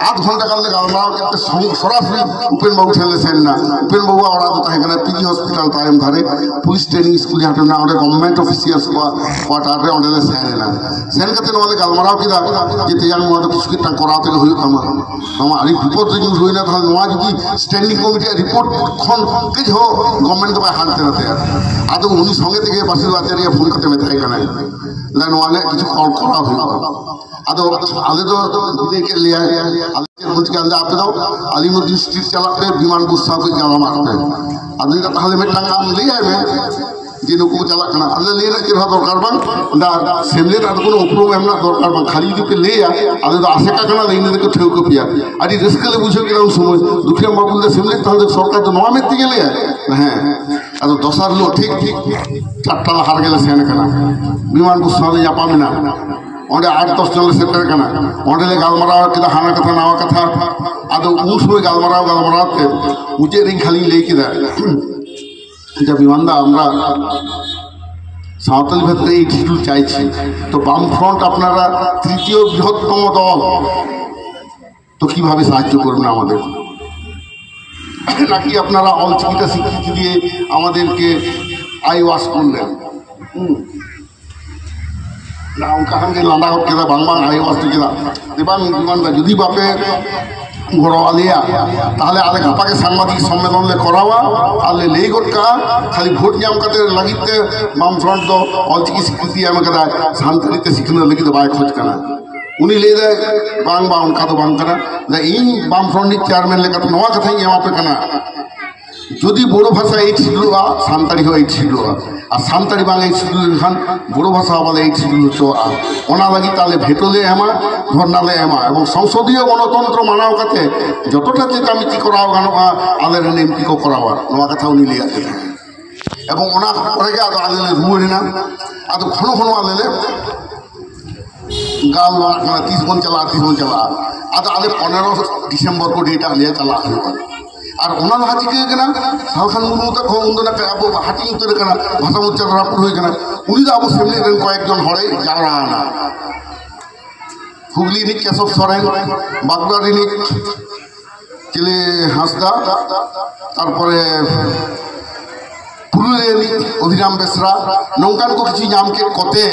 ᱟᱫᱷ ᱜᱷᱚᱱᱴᱟ ᱜᱟᱱ ᱞᱮ ᱜᱟᱞᱢᱟᱨᱟᱣ ᱠᱮᱫ ᱛᱮ ᱥᱚᱝ-, ᱥᱚᱨᱟᱥᱚᱨᱤ ᱩᱯᱮᱱ ᱵᱟᱹᱵᱩ ᱴᱷᱮᱱ ᱞᱮ ᱥᱮᱱ ᱮᱱᱟ᱾ ᱩᱯᱮᱱ ᱵᱟᱹᱵᱩᱣᱟᱜ ᱚᱲᱟᱜ ᱫᱚ ᱛᱟᱦᱮᱸ ᱠᱟᱱᱟ ᱯᱤᱡᱤ ᱦᱚᱥᱯᱤᱴᱟᱞ ᱛᱟᱭᱚᱢ ᱫᱷᱟᱨᱮ, ᱯᱩᱞᱤᱥ ᱴᱨᱮᱱᱤᱝ ᱥᱠᱩᱞ ᱡᱟᱦᱟᱸ ᱴᱷᱮᱱ ᱢᱮᱱᱟᱜᱼᱟ, ᱚᱸᱰᱮ ᱜᱚᱵᱷᱚᱨᱱᱢᱮᱱᱴ ᱚᱯᱷᱤᱥᱤᱭᱟᱞᱥ ᱠᱚᱣᱟᱜ ᱠᱣᱟᱴᱟᱨ ᱨᱮ, ᱚᱸᱰᱮ ᱞᱮ ᱥᱮᱱ ᱮᱱᱟ᱾ ᱥᱮᱱ ᱠᱟᱛᱮ ᱱᱚᱣᱟ ᱞᱮ ᱜᱟᱞᱢᱟᱨᱟᱣ ᱠᱮᱫᱟ ᱡᱮ, "ᱛᱮᱭᱟᱝ ᱱᱚᱣᱟ ᱫᱚ ᱠᱤᱪᱷᱩ ᱢᱤᱫᱴᱟᱝ ᱠᱚᱨᱟᱣ ᱛᱮᱜᱮ ᱦᱩᱭᱩᱜ ᱛᱟᱢᱟ, ᱱᱚᱣᱟ ᱟᱹᱰᱤ ᱵᱤᱯᱚᱫ ᱨᱮ ᱧᱩᱨ ᱦᱩᱭᱱᱟ, ᱛᱟᱦᱞᱮ ᱱᱚᱣᱟ ᱡᱩᱫᱤ ᱥᱴᱮᱱᱰᱤᱝ ᱠᱚᱢᱤᱴᱤᱭᱟᱜ ᱨᱤᱯᱳᱨᱴ ᱠᱷᱚᱱ ᱠᱟᱹᱡ ᱦᱚᱸ ᱜᱚᱵᱷᱚᱨᱱᱢᱮᱱᱴ ᱫᱚ ᱵᱟᱭ ᱦᱟᱱᱛᱮ ᱱᱟᱛᱮᱭᱟ?" ᱟᱫᱚ ᱩᱱᱤ ᱥᱚᱸᱜᱮ ᱛᱮᱜᱮ ᱵᱟᱥᱩᱫᱮᱵ ᱟᱛᱨᱮᱭᱟ ᱯᱷᱳᱱ ᱠᱟᱛᱮ ᱢᱮᱛᱟᱭ ᱠᱟᱱᱟᱭ, "ᱱᱚᱣᱟ ᱞᱮ ᱠᱤᱪᱷᱩ ᱠᱚᱨᱟᱣ ᱦᱩᱭᱩᱜᱼᱟ᱾" ᱟᱫᱚ ᱟᱞᱮ ᱫᱚ ᱵᱤᱫᱟᱹᱭ ᱠᱮᱫ ᱞᱮᱭᱟᱭ, ᱟᱞᱮ ᱪᱮᱫ ᱵᱚᱱ ᱪᱤᱠᱟᱹ ᱞᱮᱫᱟ, ᱟᱯᱮ ᱫᱚ ᱟᱞᱤᱢᱩᱫᱽᱫᱤᱱ ᱥᱴᱨᱤᱴ ᱪᱟᱞᱟᱜ ᱯᱮ, ᱵᱤᱢᱟᱱ ᱵᱩᱥ ᱥᱟᱶ ᱠᱟᱹᱡ ᱜᱟᱞᱢᱟᱨᱟᱜ ᱯᱮ᱾ ᱟᱫᱚ ᱤᱧ ᱫᱚ ᱛᱟᱦᱞᱮ ᱢᱤᱫᱴᱟᱝ ᱟᱢ ᱞᱟᱹᱭᱟᱭ ᱢᱮ, ᱡᱮ ᱱᱩᱠᱩ ᱠᱚ ᱪᱟᱞᱟᱜ ᱠᱟᱱᱟ, ᱟᱞᱮ ᱞᱟᱹᱭ ᱨᱮᱱᱟᱜ ᱪᱮᱫ ᱦᱚᱸ ᱫᱚᱨᱠᱟᱨ ᱵᱟᱝ, ᱫᱟ ᱥᱮᱢᱞᱮᱫ ᱟᱨ ᱠᱳᱱᱳ ᱩᱯᱨᱩᱢ ᱮᱢ ᱨᱮᱱᱟᱜ ᱫᱚᱨᱠᱟᱨ ᱵᱟᱝ, ᱠᱷᱟᱹᱞᱤ ᱡᱩᱫᱤ ᱯᱮ ᱞᱟᱹᱭᱟ ᱟᱞᱮ ᱫᱚ ᱟᱥᱮᱠᱟ ᱠᱟᱱᱟᱞᱮ, ᱤᱱᱟᱹ ᱛᱮᱠᱚ ᱴᱷᱟᱹᱣᱠᱟᱹ ᱯᱮᱭᱟ᱾ ᱟᱹᱰᱤ ᱨᱟᱹᱥᱠᱟᱹ ᱞᱮ ᱵᱩᱡᱷᱟᱹᱣ ᱠᱮᱫᱟ ᱩᱱ ᱥᱚᱢᱚᱭ, ᱫᱩᱠᱷᱤᱨᱟᱢ ᱵᱟᱹᱵᱩ ᱞᱟᱹᱭ ᱫᱟ, ᱥᱮᱢᱞᱮᱫ ᱛᱟᱦᱚᱞᱮ ᱥᱚᱨᱠᱟᱨ ᱫᱚ ᱱᱚᱣᱟ ᱢᱮᱫ ᱛᱮᱜᱮ ᱞᱟᱹᱭᱟ? ᱦᱮᱸ᱾ ᱟᱫᱚ ᱫᱚᱥᱟᱨ ᱦᱤᱞᱳᱜ ᱴᱷᱤᱠ ᱪᱟᱨᱴᱟ ᱞᱟᱦᱟ ᱨᱮᱜᱮ ᱞᱮ ᱥᱮᱱ ᱠᱟᱱᱟ, ᱵᱤᱢᱟᱱ ᱵᱚᱥᱩ ᱥᱟᱶ ᱞᱮ ᱧᱟᱯᱟᱢ ᱮᱱᱟ, ᱚᱸᱰᱮ ᱟᱴ ᱫᱚᱥ ᱡᱚᱱ ᱞᱮ ᱥᱮᱴᱮᱨ ᱠᱟᱱᱟ, ᱚᱸᱰᱮ ᱞᱮ ᱜᱟᱞᱢᱟᱨᱟᱣ ᱠᱮᱫᱟ ᱦᱟᱱᱟ ᱠᱟᱛᱷᱟ ᱱᱟᱣᱟ ᱠᱟᱛᱷᱟ᱾ ᱟᱫᱚ ᱩᱱ ᱥᱚᱢᱚᱭ ᱜᱟᱞᱢᱟᱨᱟᱣ ᱜᱟᱞᱢᱟᱨᱟᱣ ᱛᱮ ᱢᱩᱪᱟᱹᱫ ᱨᱮᱧ ᱠᱷᱟᱹᱞᱤᱧ ᱞᱟᱹᱭ ᱠᱮᱫᱟ, ᱡᱮ ᱵᱤᱢᱟᱱ ᱫᱟ, ᱟᱢᱨᱟ সাঁওতালি ভাষাতে এই শিডিউল চাইছি, তো বামফ্রন্ট আপনারা তৃতীয় বৃহত্তম দল, তো কিভাবে সাহায্য করবেন আমাদের? নাকি আপনারা অলচিকিটা স্বীকৃতি দিয়ে আমাদেরকে আই ওয়াশ করলেন? হুম। ᱚᱱᱠᱟ ᱠᱷᱟᱱ ᱜᱮ ᱞᱟᱸᱫᱟ ᱜᱚᱫ ᱠᱮᱫᱟ, ᱵᱟᱝ ᱵᱟᱝ, ᱟᱭᱳ ᱟᱥᱛᱮ ᱪᱮᱫᱟᱜ? ᱫᱮᱵᱟᱱ ᱵᱤᱢᱟᱱ ᱫᱟ, ᱡᱩᱫᱤ ᱵᱟᱯᱮ ᱜᱚᱲᱚ ᱟᱞᱮᱭᱟ, ᱛᱟᱦᱞᱮ ᱟᱞᱮ ᱜᱟᱯᱟ ᱜᱮ ᱥᱟᱝᱵᱟᱫᱤᱠ ᱥᱚᱢᱢᱮᱞᱚᱱ ᱞᱮ ᱠᱚᱨᱟᱣᱟ ᱟᱨ ᱞᱮ ᱞᱟᱹᱭ ᱜᱚᱫ ᱠᱟᱜᱼᱟ, ᱠᱷᱟᱹᱞᱤ ᱵᱷᱳᱴ ᱧᱟᱢ ᱠᱟᱛᱮ ᱞᱟᱹᱜᱤᱫ ᱛᱮ ᱵᱟᱢ ᱯᱷᱨᱚᱱᱴ ᱫᱚ ᱚᱞᱪᱤᱠᱤ ᱥᱤᱠᱨᱤᱛᱤ ᱮᱢ ᱠᱟᱫᱟᱭ, ᱥᱟᱱᱛᱟᱲᱤ ᱛᱮ ᱥᱤᱠᱷᱱᱟᱹᱛ ᱞᱟᱹᱜᱤᱫ ᱫᱚ ᱵᱟᱭ ᱠᱷᱚᱡᱽ ᱠᱟᱱᱟ᱾ ᱩᱱᱤ ᱞᱟᱹᱭ ᱫᱟᱭ, ᱵᱟᱝ ᱵᱟᱝ, ᱚᱱᱠᱟ ᱫᱚ ᱵᱟᱝ ᱠᱟᱱᱟ᱾ ᱞᱟᱹᱭ ᱫᱟᱭ, ᱤᱧ ᱵᱟᱢ ᱯᱷᱨᱚᱱᱴ ᱨᱤᱱᱤᱡ ᱪᱮᱭᱟᱨᱢᱮᱱ ᱞᱮᱠᱟᱛᱮ ᱱᱚᱣᱟ ᱠᱟᱛᱷᱟᱧ ᱮᱢᱟᱯᱮ ᱠᱟᱱᱟ, ᱡᱩᱫᱤ ᱵᱳᱰᱳ ᱵᱷᱟᱥᱟ ᱮᱭᱤᱴ ᱥᱤᱰᱩᱞᱚᱜᱼᱟ, ᱥᱟᱱᱛᱟᱲᱤ ᱦᱚᱸ ᱮᱭᱤᱴ ᱥᱤᱰᱩᱞᱚᱜᱼᱟ᱾ ᱟᱨ ᱥᱟᱱᱛᱟᱲᱤ ᱵᱟᱝ ᱮᱭᱤᱴ ᱥᱤᱰᱩᱞ ᱞᱮᱱᱠᱷᱟᱱ ᱵᱳᱰᱳ ᱵᱷᱟᱥᱟ ᱦᱚᱸ ᱵᱟᱞᱮ ᱮᱭᱤᱴ ᱥᱤᱰᱩᱞ ᱦᱚᱪᱚᱣᱟᱜᱼᱟ᱾ ᱚᱱᱟ ᱞᱟᱹᱜᱤᱫ ᱛᱮ ᱟᱞᱮ ᱵᱷᱮᱴᱳ ᱞᱮ ᱮᱢᱟ, ᱫᱷᱚᱨᱱᱟ ᱞᱮ ᱮᱢᱟ, ᱮᱵᱚᱝ ᱥᱚᱝᱥᱚᱫᱤᱭᱚ ᱜᱚᱱᱚᱛᱚᱱᱛᱨᱚ ᱢᱟᱱᱟᱣ ᱠᱟᱛᱮ ᱡᱚᱛᱚᱴᱟ ᱪᱮᱛᱟᱱ ᱪᱮᱫ ᱠᱚᱨᱟᱣ ᱜᱟᱱᱚᱜᱼᱟ, ᱟᱞᱮ ᱨᱮᱱ ᱮᱢᱯᱤ ᱠᱚ ᱠᱚᱨᱟᱣᱟ᱾ ᱱᱚᱣᱟ ᱠᱟᱛᱷᱟ ᱩᱱᱤ ᱞᱟᱹᱭᱟᱫ ᱞᱮᱭᱟ᱾ ᱮᱵᱚᱝ ᱚᱱᱟ ᱯᱚᱨᱮ ᱜᱮ ᱟᱫᱚ ᱟᱞᱮ ᱞᱮ ᱨᱩᱣᱟᱹᱲ ᱮᱱᱟ᱾ ᱟᱫᱚ ᱜᱷᱚᱱᱚ ᱜᱷᱚᱱᱚ ᱟᱞᱮ ᱞᱮ ᱜᱟᱞᱢᱟᱨᱟᱜ ᱠᱟᱱᱟ, ᱛᱤᱥ ᱵᱚᱱ ᱪᱟᱞᱟᱜᱼᱟ, ᱛᱤᱥ ᱵᱚᱱ ᱪᱟᱞᱟᱜᱼᱟ᱾ ᱟᱫᱚ ᱟᱞᱮ ᱯᱚᱱᱮᱨᱚ ᱰᱤᱥᱮᱢᱵᱚᱨ ᱠᱚ ᱰᱮᱴ ᱟᱫ ᱞᱮᱭᱟ, ᱪᱟᱞᱟᱜ ᱦᱩᱭᱩᱜᱼᱟ᱾ ᱟᱨ ᱚᱱᱟ ᱞᱟᱦᱟ ᱪᱤᱠᱟᱹ ᱠᱟᱱᱟ, ᱥᱟᱞᱠᱷᱟᱱ ᱢᱩᱨᱢᱩ ᱛᱟᱠᱚ ᱩᱱ ᱫᱚ ᱱᱟᱜ ᱟᱵᱚ ᱦᱟᱹᱴᱤᱧ ᱩᱛᱟᱹᱨ ᱟᱠᱟᱱᱟ, ᱵᱷᱟᱥᱟ ᱢᱳᱨᱪᱟ ᱫᱚ ᱨᱟᱹᱯᱩᱫ ᱦᱩᱭ ᱟᱠᱟᱱᱟ᱾ ᱩᱱᱤ ᱫᱚ ᱟᱵᱚ ᱥᱮᱢᱞᱮᱫ ᱨᱮᱱ ᱠᱚᱭᱮᱠ ᱡᱚᱱ ᱦᱚᱲᱮ ᱡᱟᱣᱨᱟ ᱟᱱᱟ᱾ ᱦᱩᱜᱽᱞᱤ ᱨᱤᱱᱤᱡ ᱠᱮᱥᱚᱵ ᱥᱚᱨᱮᱱ, ᱵᱟᱸᱠᱩᱲᱟ ᱨᱤᱱᱤᱡ ᱪᱤᱞᱤ ᱦᱟᱸᱥᱫᱟ, ᱛᱟᱨᱯᱚᱨᱮ ᱯᱩᱨᱩᱞᱤᱭᱟᱹ ᱨᱤᱱᱤᱡ ᱚᱵᱷᱤᱨᱟᱢ ᱵᱮᱥᱨᱟ, ᱱᱚᱝᱠᱟᱱ ᱠᱚ ᱠᱤᱪᱷᱩ ᱧᱟᱢ ᱠᱮᱫ ᱠᱚᱛᱮ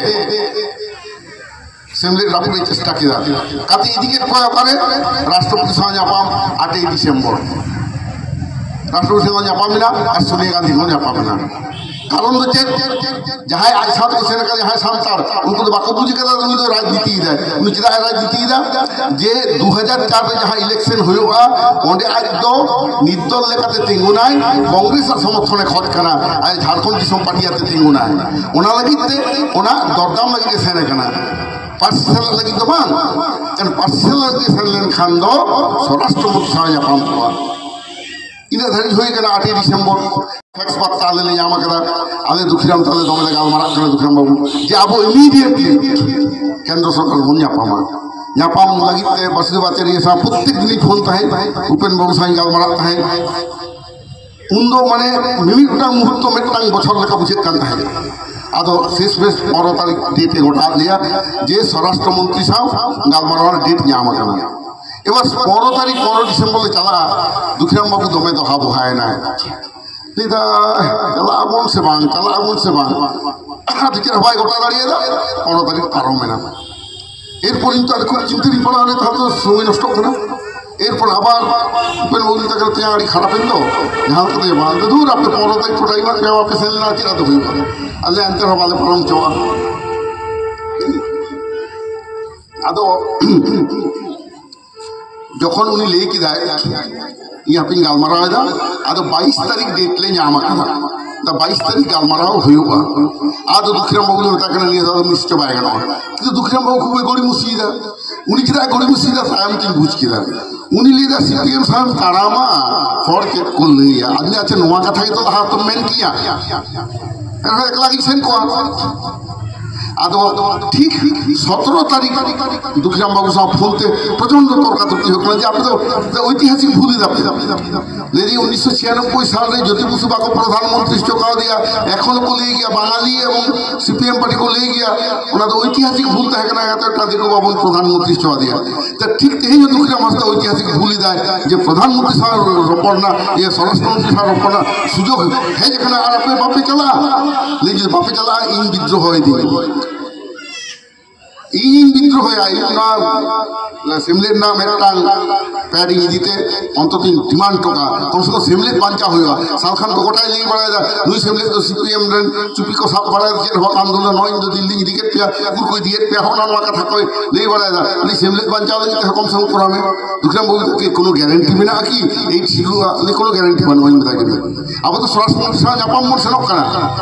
ᱥᱮᱢᱞᱮᱫ ᱨᱟᱹᱯᱩᱫ ᱮ ᱪᱮᱥᱴᱟ ᱠᱮᱫᱟ᱾ ᱠᱟᱛᱮ ᱤᱫᱤ ᱠᱮᱫ ᱠᱚᱣᱟ ᱚᱠᱟᱨᱮ? ᱨᱟᱥᱴᱨᱚᱯᱚᱛᱤ ᱥᱟᱶ ᱧᱟᱯᱟᱢ ᱟᱴᱮᱭ ᱰᱤᱥᱮᱢᱵᱚᱨ᱾ ᱨᱟᱥᱴᱨᱚᱯᱚᱛᱤ ᱥᱟᱶ ᱧᱟᱯᱟᱢ ᱮᱱᱟ ᱟᱨ ᱥᱳᱱᱤᱭᱟ ᱜᱟᱱᱫᱷᱤ ᱦᱚᱸ ᱧᱟᱯᱟᱢ ᱮᱱᱟ᱾ ᱠᱟᱨᱚᱱ ᱫᱚ ᱪᱮᱫ? ᱡᱟᱦᱟᱸᱭ ᱟᱡ ᱥᱟᱶᱛᱮ ᱥᱮᱱ ᱟᱠᱟᱱ ᱡᱟᱦᱟᱸᱭ ᱥᱟᱱᱛᱟᱲ, ᱩᱱᱠᱩ ᱫᱚ ᱵᱟᱠᱚ ᱵᱩᱡᱽ ᱟᱠᱟᱫᱟ ᱩᱱᱤ ᱫᱚ ᱨᱟᱡᱽᱱᱤᱛᱤᱭᱮᱫᱟᱭ᱾ ᱩᱱᱤ ᱪᱮᱫᱟᱜ ᱮ ᱨᱟᱡᱽᱱᱤᱛᱤᱭᱮᱫᱟ? ᱡᱮ ᱫᱩ ᱦᱟᱡᱟᱨ ᱪᱟᱨ ᱨᱮ ᱡᱟᱦᱟᱸ election ᱦᱩᱭᱩᱜᱼᱟ, ᱚᱸᱰᱮ ᱟᱡ ᱫᱚ ᱱᱤᱨᱫᱚᱞ ᱞᱮᱠᱟᱛᱮ ᱛᱤᱸᱜᱩᱱᱟᱭ, ᱠᱚᱝᱜᱨᱮᱥ ᱟᱜ ᱥᱚᱢᱚᱨᱛᱷᱚᱱᱮ ᱠᱷᱚᱡᱽ ᱠᱟᱱᱟ, ᱟᱡ ᱡᱷᱟᱲᱠᱷᱚᱸᱰ ᱫᱤᱥᱚᱢ ᱯᱟᱨᱴᱤ ᱟᱛᱮ ᱛᱤᱸᱜᱩᱱᱟᱭ᱾ ᱚᱱᱟ ᱞᱟᱹᱜᱤᱫ ᱛᱮ ᱚᱱᱟ ᱫᱚᱨᱫᱟᱢ ᱞᱟᱹᱜᱤᱫ ᱮ ᱥᱮᱱ ᱟᱠᱟᱱᱟ᱾ ᱯᱟᱨᱥᱮᱞ ᱞᱟᱹᱜᱤᱫ ᱫᱚ ᱵᱟᱝ, ᱮᱱᱠᱷᱟᱱ ᱯᱟᱨᱥᱮᱞ ᱞᱟᱹᱜᱤᱫ ᱮ ᱥᱮᱱ ᱞᱮᱱᱠᱷᱟᱱ ᱫᱚ ᱥᱚᱨᱟᱥᱴᱨᱚ ᱢᱚᱱᱛᱨᱤ ᱥᱟᱶ ᱧᱟᱯᱟᱢ ᱠᱚᱜᱼᱟ᱾ ᱤᱱᱟᱹ ᱫᱷᱟᱹᱨᱤᱡ ᱦᱩᱭ ᱠᱟᱱᱟ ᱟᱴᱮᱭ ᱰᱤᱥᱮᱢᱵᱚᱨ᱾ ᱯᱷᱮᱠᱥ ᱵᱟᱨᱛᱟ ᱟᱞᱮ ᱞᱮ ᱧᱟᱢ ᱟᱠᱟᱫᱟ᱾ ᱟᱞᱮ ᱫᱩᱠᱷᱤᱨᱟᱢ ᱛᱟᱞᱮ ᱫᱚᱢᱮ ᱞᱮ ᱜᱟᱞᱢᱟᱨᱟᱜ ᱠᱟᱱᱟ, ᱫᱩᱠᱷᱤᱨᱟᱢ ᱵᱟᱹᱵᱩ, ᱡᱮ ᱟᱵᱚ immediately ᱠᱮᱱᱫᱨᱚ ᱥᱚᱨᱠᱟᱨ ᱵᱚᱱ ᱧᱟᱯᱟᱢᱟ᱾ ᱧᱟᱯᱟᱢ ᱞᱟᱹᱜᱤᱫ ᱛᱮ ᱵᱟᱥᱩᱫᱮᱵ ᱟᱪᱟᱨᱭᱟ ᱥᱟᱶ ᱯᱨᱚᱛᱮᱠ ᱫᱤᱱᱤᱧ ᱯᱷᱳᱱ ᱛᱟᱦᱮᱸᱫ, ᱩᱯᱮᱱ ᱵᱟᱹᱵᱩ ᱥᱟᱶ ᱤᱧ ᱜᱟᱞᱢᱟᱨᱟᱜ ᱛᱟᱦᱮᱸᱫ᱾ ᱩᱱᱫᱚ ᱢᱟᱱᱮ ᱢᱤᱢᱤᱫᱴᱟᱝ ᱢᱩᱦᱩᱨᱛᱚ ᱢᱤᱫᱴᱟᱝ ᱵᱚᱪᱷᱚᱨ ᱞᱮᱠᱟ ᱵᱩᱡᱷᱟᱹᱜ ᱠᱟᱱ ᱛᱟᱦᱮᱸᱫ᱾ ᱟᱫᱚ ᱥᱮᱥ ᱵᱮᱥ ᱯᱚᱱᱨᱚ ᱛᱟᱹᱨᱤᱠᱷ ᱰᱮᱴ ᱮ ᱜᱚᱴᱟ ᱟᱫ ᱞᱮᱭᱟ ᱡᱮ ᱥᱚᱨᱟᱥᱴᱨᱚ ᱢᱚᱱᱛᱨᱤ ᱥᱟᱶ ᱜᱟᱞᱢᱟᱨᱟᱣ ᱨᱮᱱᱟᱜ ᱰᱮᱴ ᱧᱟᱢ ᱟᱠᱟᱱᱟ᱾ ᱮᱵᱟᱨ ᱯᱚᱱᱨᱚ ᱛᱟᱹᱨᱤᱠᱷ, ᱯᱚᱱᱨᱚ ᱰᱤᱥᱮᱢᱵᱚᱨ ᱞᱮ ᱪᱟᱞᱟᱜᱼᱟ᱾ ᱫᱩᱠᱷᱤᱨᱟᱢ ᱵᱟᱹᱵᱩ ᱫᱚᱢᱮ ᱫᱚᱦᱟ ᱵᱚᱦᱟᱭᱮᱱᱟᱭ᱾ ᱞᱟᱹᱭᱫᱟ, "ᱪᱟᱞᱟᱜ ᱟᱵᱚᱱ ᱥᱮ ᱵᱟᱝ, ᱪᱟᱞᱟᱜ ᱟᱵᱚᱱ ᱥᱮ ᱵᱟᱝ?" ᱟᱫᱚ ᱪᱮᱫ ᱦᱚᱸ ᱵᱟᱭ ᱜᱚᱴᱟ ᱫᱟᱲᱮᱭᱟᱫᱟ᱾ ᱯᱚᱱᱨᱚ ᱛᱟᱹᱨᱤᱠᱷ ᱯᱟᱨᱚᱢᱮᱱᱟ᱾ ᱮᱨᱯᱚᱨ ᱤᱧ ᱛᱚ ᱟᱹᱰᱤ ᱠᱷᱩᱵ ᱪᱤᱱᱛᱟᱹ ᱨᱤᱧ ᱯᱟᱲᱟᱣ ᱮᱱᱟ, ᱛᱟᱦᱞᱮ ᱛᱚ ᱥᱚᱢᱚᱭ ᱱᱚᱥᱴᱚᱜ ᱠᱟᱱᱟ᱾ ᱮᱨᱯᱚᱨ ᱟᱵᱟᱨ ᱩᱯᱮᱱ ᱵᱟᱹᱵᱩ ᱢᱮᱛᱟ ᱠᱟᱱᱟ, "ᱛᱮᱭᱟᱝ ᱟᱹᱰᱤ ᱠᱷᱟᱨᱟᱯ ᱮᱱ ᱫᱚ, ᱡᱟᱦᱟᱸ ᱞᱮᱠᱟᱛᱮ ᱵᱟᱝ ᱫᱚ ᱫᱷᱩᱨ, ᱟᱯᱮ ᱯᱚᱱᱨᱚ ᱛᱟᱹᱨᱤᱠᱷ ᱠᱚ ᱴᱟᱭᱤᱢ ᱟᱫ ᱯᱮᱭᱟ, ᱵᱟᱯᱮ ᱥᱮᱱ ᱞᱮᱱᱟ, ᱪᱮᱫ ᱟᱫᱚ ᱦᱩᱭᱩᱜᱼᱟ?" ᱟᱞᱮ ᱮᱱᱛᱮ ᱨᱮᱦᱚᱸ ᱵᱟᱞᱮ ᱯᱟᱨᱚᱢ ᱦᱚᱪᱚᱣᱟᱜᱼᱟ᱾ ᱟᱫᱚ ᱡᱚᱠᱷᱚᱱ ᱩᱱᱤ ᱞᱟᱹᱭ ᱠᱮᱫᱟᱭ, "ᱤᱧ ᱦᱟᱯᱮᱧ ᱜᱟᱞᱢᱟᱨᱟᱣ ᱮᱫᱟ", ᱟᱫᱚ ᱵᱟᱭᱤᱥ ᱛᱟᱹᱨᱤᱠᱷ ᱰᱮᱴ ᱞᱮ ᱧᱟᱢ ᱟᱠᱟᱫᱟ᱾ ᱟᱫᱚ ᱵᱟᱭᱤᱥ ᱛᱟᱹᱨᱤᱠᱷ ᱜᱟᱞᱢᱟᱨᱟᱣ ᱦᱩᱭᱩᱜᱼᱟ᱾ ᱟᱫᱚ ᱫᱩᱠᱷᱤᱨᱟᱢ ᱵᱟᱹᱵᱩ ᱫᱚ ᱢᱮᱛᱟᱜ ᱠᱟᱱᱟ, "ᱱᱤᱭᱟᱹ ᱫᱷᱟᱣ ᱫᱚ ᱢᱤᱥ ᱪᱟᱵᱟᱭ ᱜᱟᱱᱚᱜᱼᱟ", ᱠᱤᱱᱛᱩ ᱫᱩᱠᱷᱤᱨᱟᱢ ᱵᱟᱹᱵᱩ ᱠᱷᱩᱵ ᱮ ᱜᱚᱲᱤ ᱢᱩᱥᱤᱭᱮᱫᱟ᱾ ᱩᱱᱤ ᱪᱮᱫᱟᱜ ᱮ ᱜᱚᱲᱤ ᱢᱩᱥᱤᱭᱮᱫᱟ, ᱛᱟᱭᱚᱢ ᱛᱤᱧ ᱵᱩᱡᱽ ᱠᱮᱫᱟ᱾ ᱩᱱᱤ ᱞᱟᱹᱭᱫᱟ, "ᱥᱤ ᱯᱤ ᱮᱢ ᱥᱟᱶ ᱛᱟᱲᱟᱢᱟ, ᱦᱚᱲ ᱪᱮᱫ ᱠᱚ ᱞᱟᱹᱭᱟ?" ᱟᱫᱚ ᱟᱪᱪᱷᱟ, ᱱᱚᱣᱟ ᱠᱟᱛᱷᱟ ᱜᱮᱛᱚ ᱞᱟᱦᱟ ᱛᱚᱢ ᱢᱮᱱ ᱠᱮᱭᱟ᱾ ᱮᱱᱦᱚᱸ ᱮᱠᱞᱟ ᱜᱤᱧ ᱥᱮᱱ ᱠᱚᱜᱼᱟ᱾ ᱟᱫᱚ ᱴᱷᱤᱠ ᱥᱚᱛᱨᱚ ᱛᱟᱹᱨᱤᱠᱷ ᱫᱩᱠᱷᱤᱨᱟᱢ ᱵᱟᱹᱵᱩ ᱥᱟᱶ ᱯᱷᱳᱱ ᱛᱮ ᱯᱨᱚᱪᱚᱱᱰᱚ ᱛᱚᱨᱠᱟ ᱛᱚᱨᱠᱤ ᱦᱩᱭᱩᱜ ᱠᱟᱱᱟ ᱡᱮ ᱟᱯᱮ ᱫᱚ ᱳᱭᱛᱤᱦᱟᱥᱤᱠ ᱵᱷᱩᱞ ᱮᱫᱟ ᱯᱮ᱾ ᱞᱟᱹᱭᱫᱟᱹᱧ, ᱩᱱᱤᱥᱥᱚ ᱪᱷᱤᱭᱟᱱᱚᱵᱵᱳᱭ ᱥᱟᱞ ᱨᱮ ᱡᱳᱛᱤ ᱵᱚᱥᱩ ᱵᱟᱠᱚ ᱯᱨᱚᱫᱷᱟᱱ ᱢᱚᱱᱛᱨᱤ ᱦᱚᱪᱚ ᱠᱟᱣᱫᱮᱭᱟ, ᱮᱠᱷᱚᱱ ᱠᱚ ᱞᱟᱹᱭ ᱜᱮᱭᱟ, ᱵᱟᱝᱟᱞᱤ ᱮᱵᱚᱝ ᱥᱤ ᱯᱤ ᱮᱢ ᱯᱟᱨᱴᱤ ᱠᱚ ᱞᱟᱹᱭ ᱜᱮᱭᱟ, ᱚᱱᱟ ᱫᱚ ᱳᱭᱛᱤᱦᱟᱥᱤᱠ ᱵᱷᱩᱞ ᱛᱟᱦᱮᱸ ᱠᱟᱱᱟ, ᱮᱛᱚ ᱮᱴᱟᱜ ᱫᱤᱠᱩ ᱵᱟᱵᱚᱱ ᱯᱨᱚᱫᱷᱟᱱ ᱢᱚᱱᱛᱨᱤ ᱦᱚᱪᱚ ᱟᱫᱮᱭᱟ᱾ ᱛᱟ ᱴᱷᱤᱠ ᱛᱮᱦᱮᱧ ᱦᱚᱸ ᱫᱩᱠᱷᱤᱨᱟᱢ ᱦᱟᱸᱥᱫᱟ ᱳᱭᱛᱤᱦᱟᱥᱤᱠ ᱵᱷᱩᱞ ᱮᱫᱟᱭ ᱡᱮ ᱯᱨᱚᱫᱷᱟᱱ ᱢᱚᱱᱛᱨᱤ ᱥᱟᱶ ᱨᱚᱯᱚᱲ ᱨᱮᱱᱟᱜ, ᱤᱭᱟᱹ, ᱥᱚᱨᱟᱥᱴᱨᱚ ᱢᱚᱱᱛᱨᱤ ᱥᱟᱶ ᱨᱚᱯᱚᱲ ᱨᱮᱱᱟᱜ ᱥᱩᱡᱳᱜᱽ ᱦᱮᱡ ᱟᱠᱟᱱᱟ ᱟᱨ ᱟᱯᱮ ᱵᱟᱯᱮ ᱪᱟᱞᱟᱜᱼᱟ᱾ ᱞᱟᱹᱭ ᱡᱩᱫᱤ ᱵᱟᱯᱮ ᱪᱟᱞᱟᱜᱼᱟ, ᱤᱧ ᱵᱤᱫᱽᱨᱳᱦᱚ ᱤᱫᱤᱧ᱾ ᱤᱧᱤᱧ ᱵᱤᱫᱽᱨᱳᱦᱚᱭᱟ, ᱤᱧ ᱱᱚᱣᱟ ᱥᱮᱢᱞᱮᱫ ᱨᱮᱱᱟᱜ ᱢᱤᱫᱴᱟᱝ ᱯᱮᱰ ᱤᱧ ᱤᱫᱤ ᱛᱮ ᱚᱱᱛᱚᱛᱚᱧ ᱰᱤᱢᱟᱱᱰ ᱦᱚᱴᱚ ᱠᱟᱜᱼᱟ, ᱠᱚᱢ ᱥᱮ ᱠᱚᱢ ᱥᱮᱢᱞᱮᱫ ᱵᱟᱧᱪᱟᱣ ᱦᱩᱭᱩᱜᱼᱟ᱾ ᱥᱟᱞᱠᱷᱟᱱ ᱠᱚ ᱜᱚᱴᱟᱭ ᱞᱟᱹᱭ ᱵᱟᱲᱟᱭᱮᱫᱟ, ᱱᱩᱭ ᱥᱮᱢᱞᱮᱫ ᱫᱚ ᱥᱤ ᱯᱤ ᱮᱢ ᱨᱮᱱ ᱪᱩᱯᱤ ᱠᱚ ᱥᱟᱵ ᱵᱟᱲᱟᱭᱮᱫᱟ, ᱪᱮᱫ ᱦᱚᱸ ᱵᱟᱠᱚ ᱟᱱᱫᱳᱞᱚᱱᱟ, ᱱᱚᱜᱼᱚᱭ ᱤᱧ ᱫᱚ ᱫᱤᱞᱞᱤᱧ ᱤᱫᱤ ᱠᱮᱫ ᱯᱮᱭᱟ, ᱩᱠᱩᱨ ᱠᱚ ᱤᱫᱤᱭᱮᱫ ᱯᱮᱭᱟ, ᱦᱚᱸᱜᱼᱚ ᱱᱚᱣᱟ ᱠᱟᱛᱷᱟ ᱠᱚᱭ ᱞᱟᱹᱭ ᱵᱟᱲᱟᱭᱮᱫᱟ᱾ ᱩᱱᱤ ᱥᱮᱢᱞᱮᱫ ᱵᱟᱧᱪᱟᱣ ᱞᱟᱹᱜᱤᱫ ᱛᱮᱦᱚᱸ ᱠᱚᱢ ᱥᱮ ᱠᱚᱢ ᱠᱚᱨᱟᱣ ᱢᱮ᱾ ᱫᱩᱠᱷᱤᱨᱟᱢ ᱵᱟᱹᱵᱩ ᱛᱟᱠᱤ ᱠᱳᱱᱳ ᱜᱮᱨᱮᱱᱴᱤ ᱢᱮᱱᱟᱜᱼᱟ ᱠᱤ? ᱮᱭᱤᱴ ᱥᱤᱰᱩᱞ ᱩᱱᱤ ᱠᱳᱱᱳ ᱜᱮᱨᱮᱱᱴᱤ ᱵᱟᱹᱱᱩᱜᱼᱟ, ᱤᱧ ᱢᱮᱛᱟᱭ ᱠᱟᱱᱟ᱾ ᱟᱵᱚ ᱫᱚ ᱥᱚᱨᱟᱥᱚᱨᱤ ᱥᱟᱶ ᱧᱟᱯᱟᱢ ᱵᱚᱱ ᱥᱮᱱᱚᱜ ᱠᱟᱱᱟ,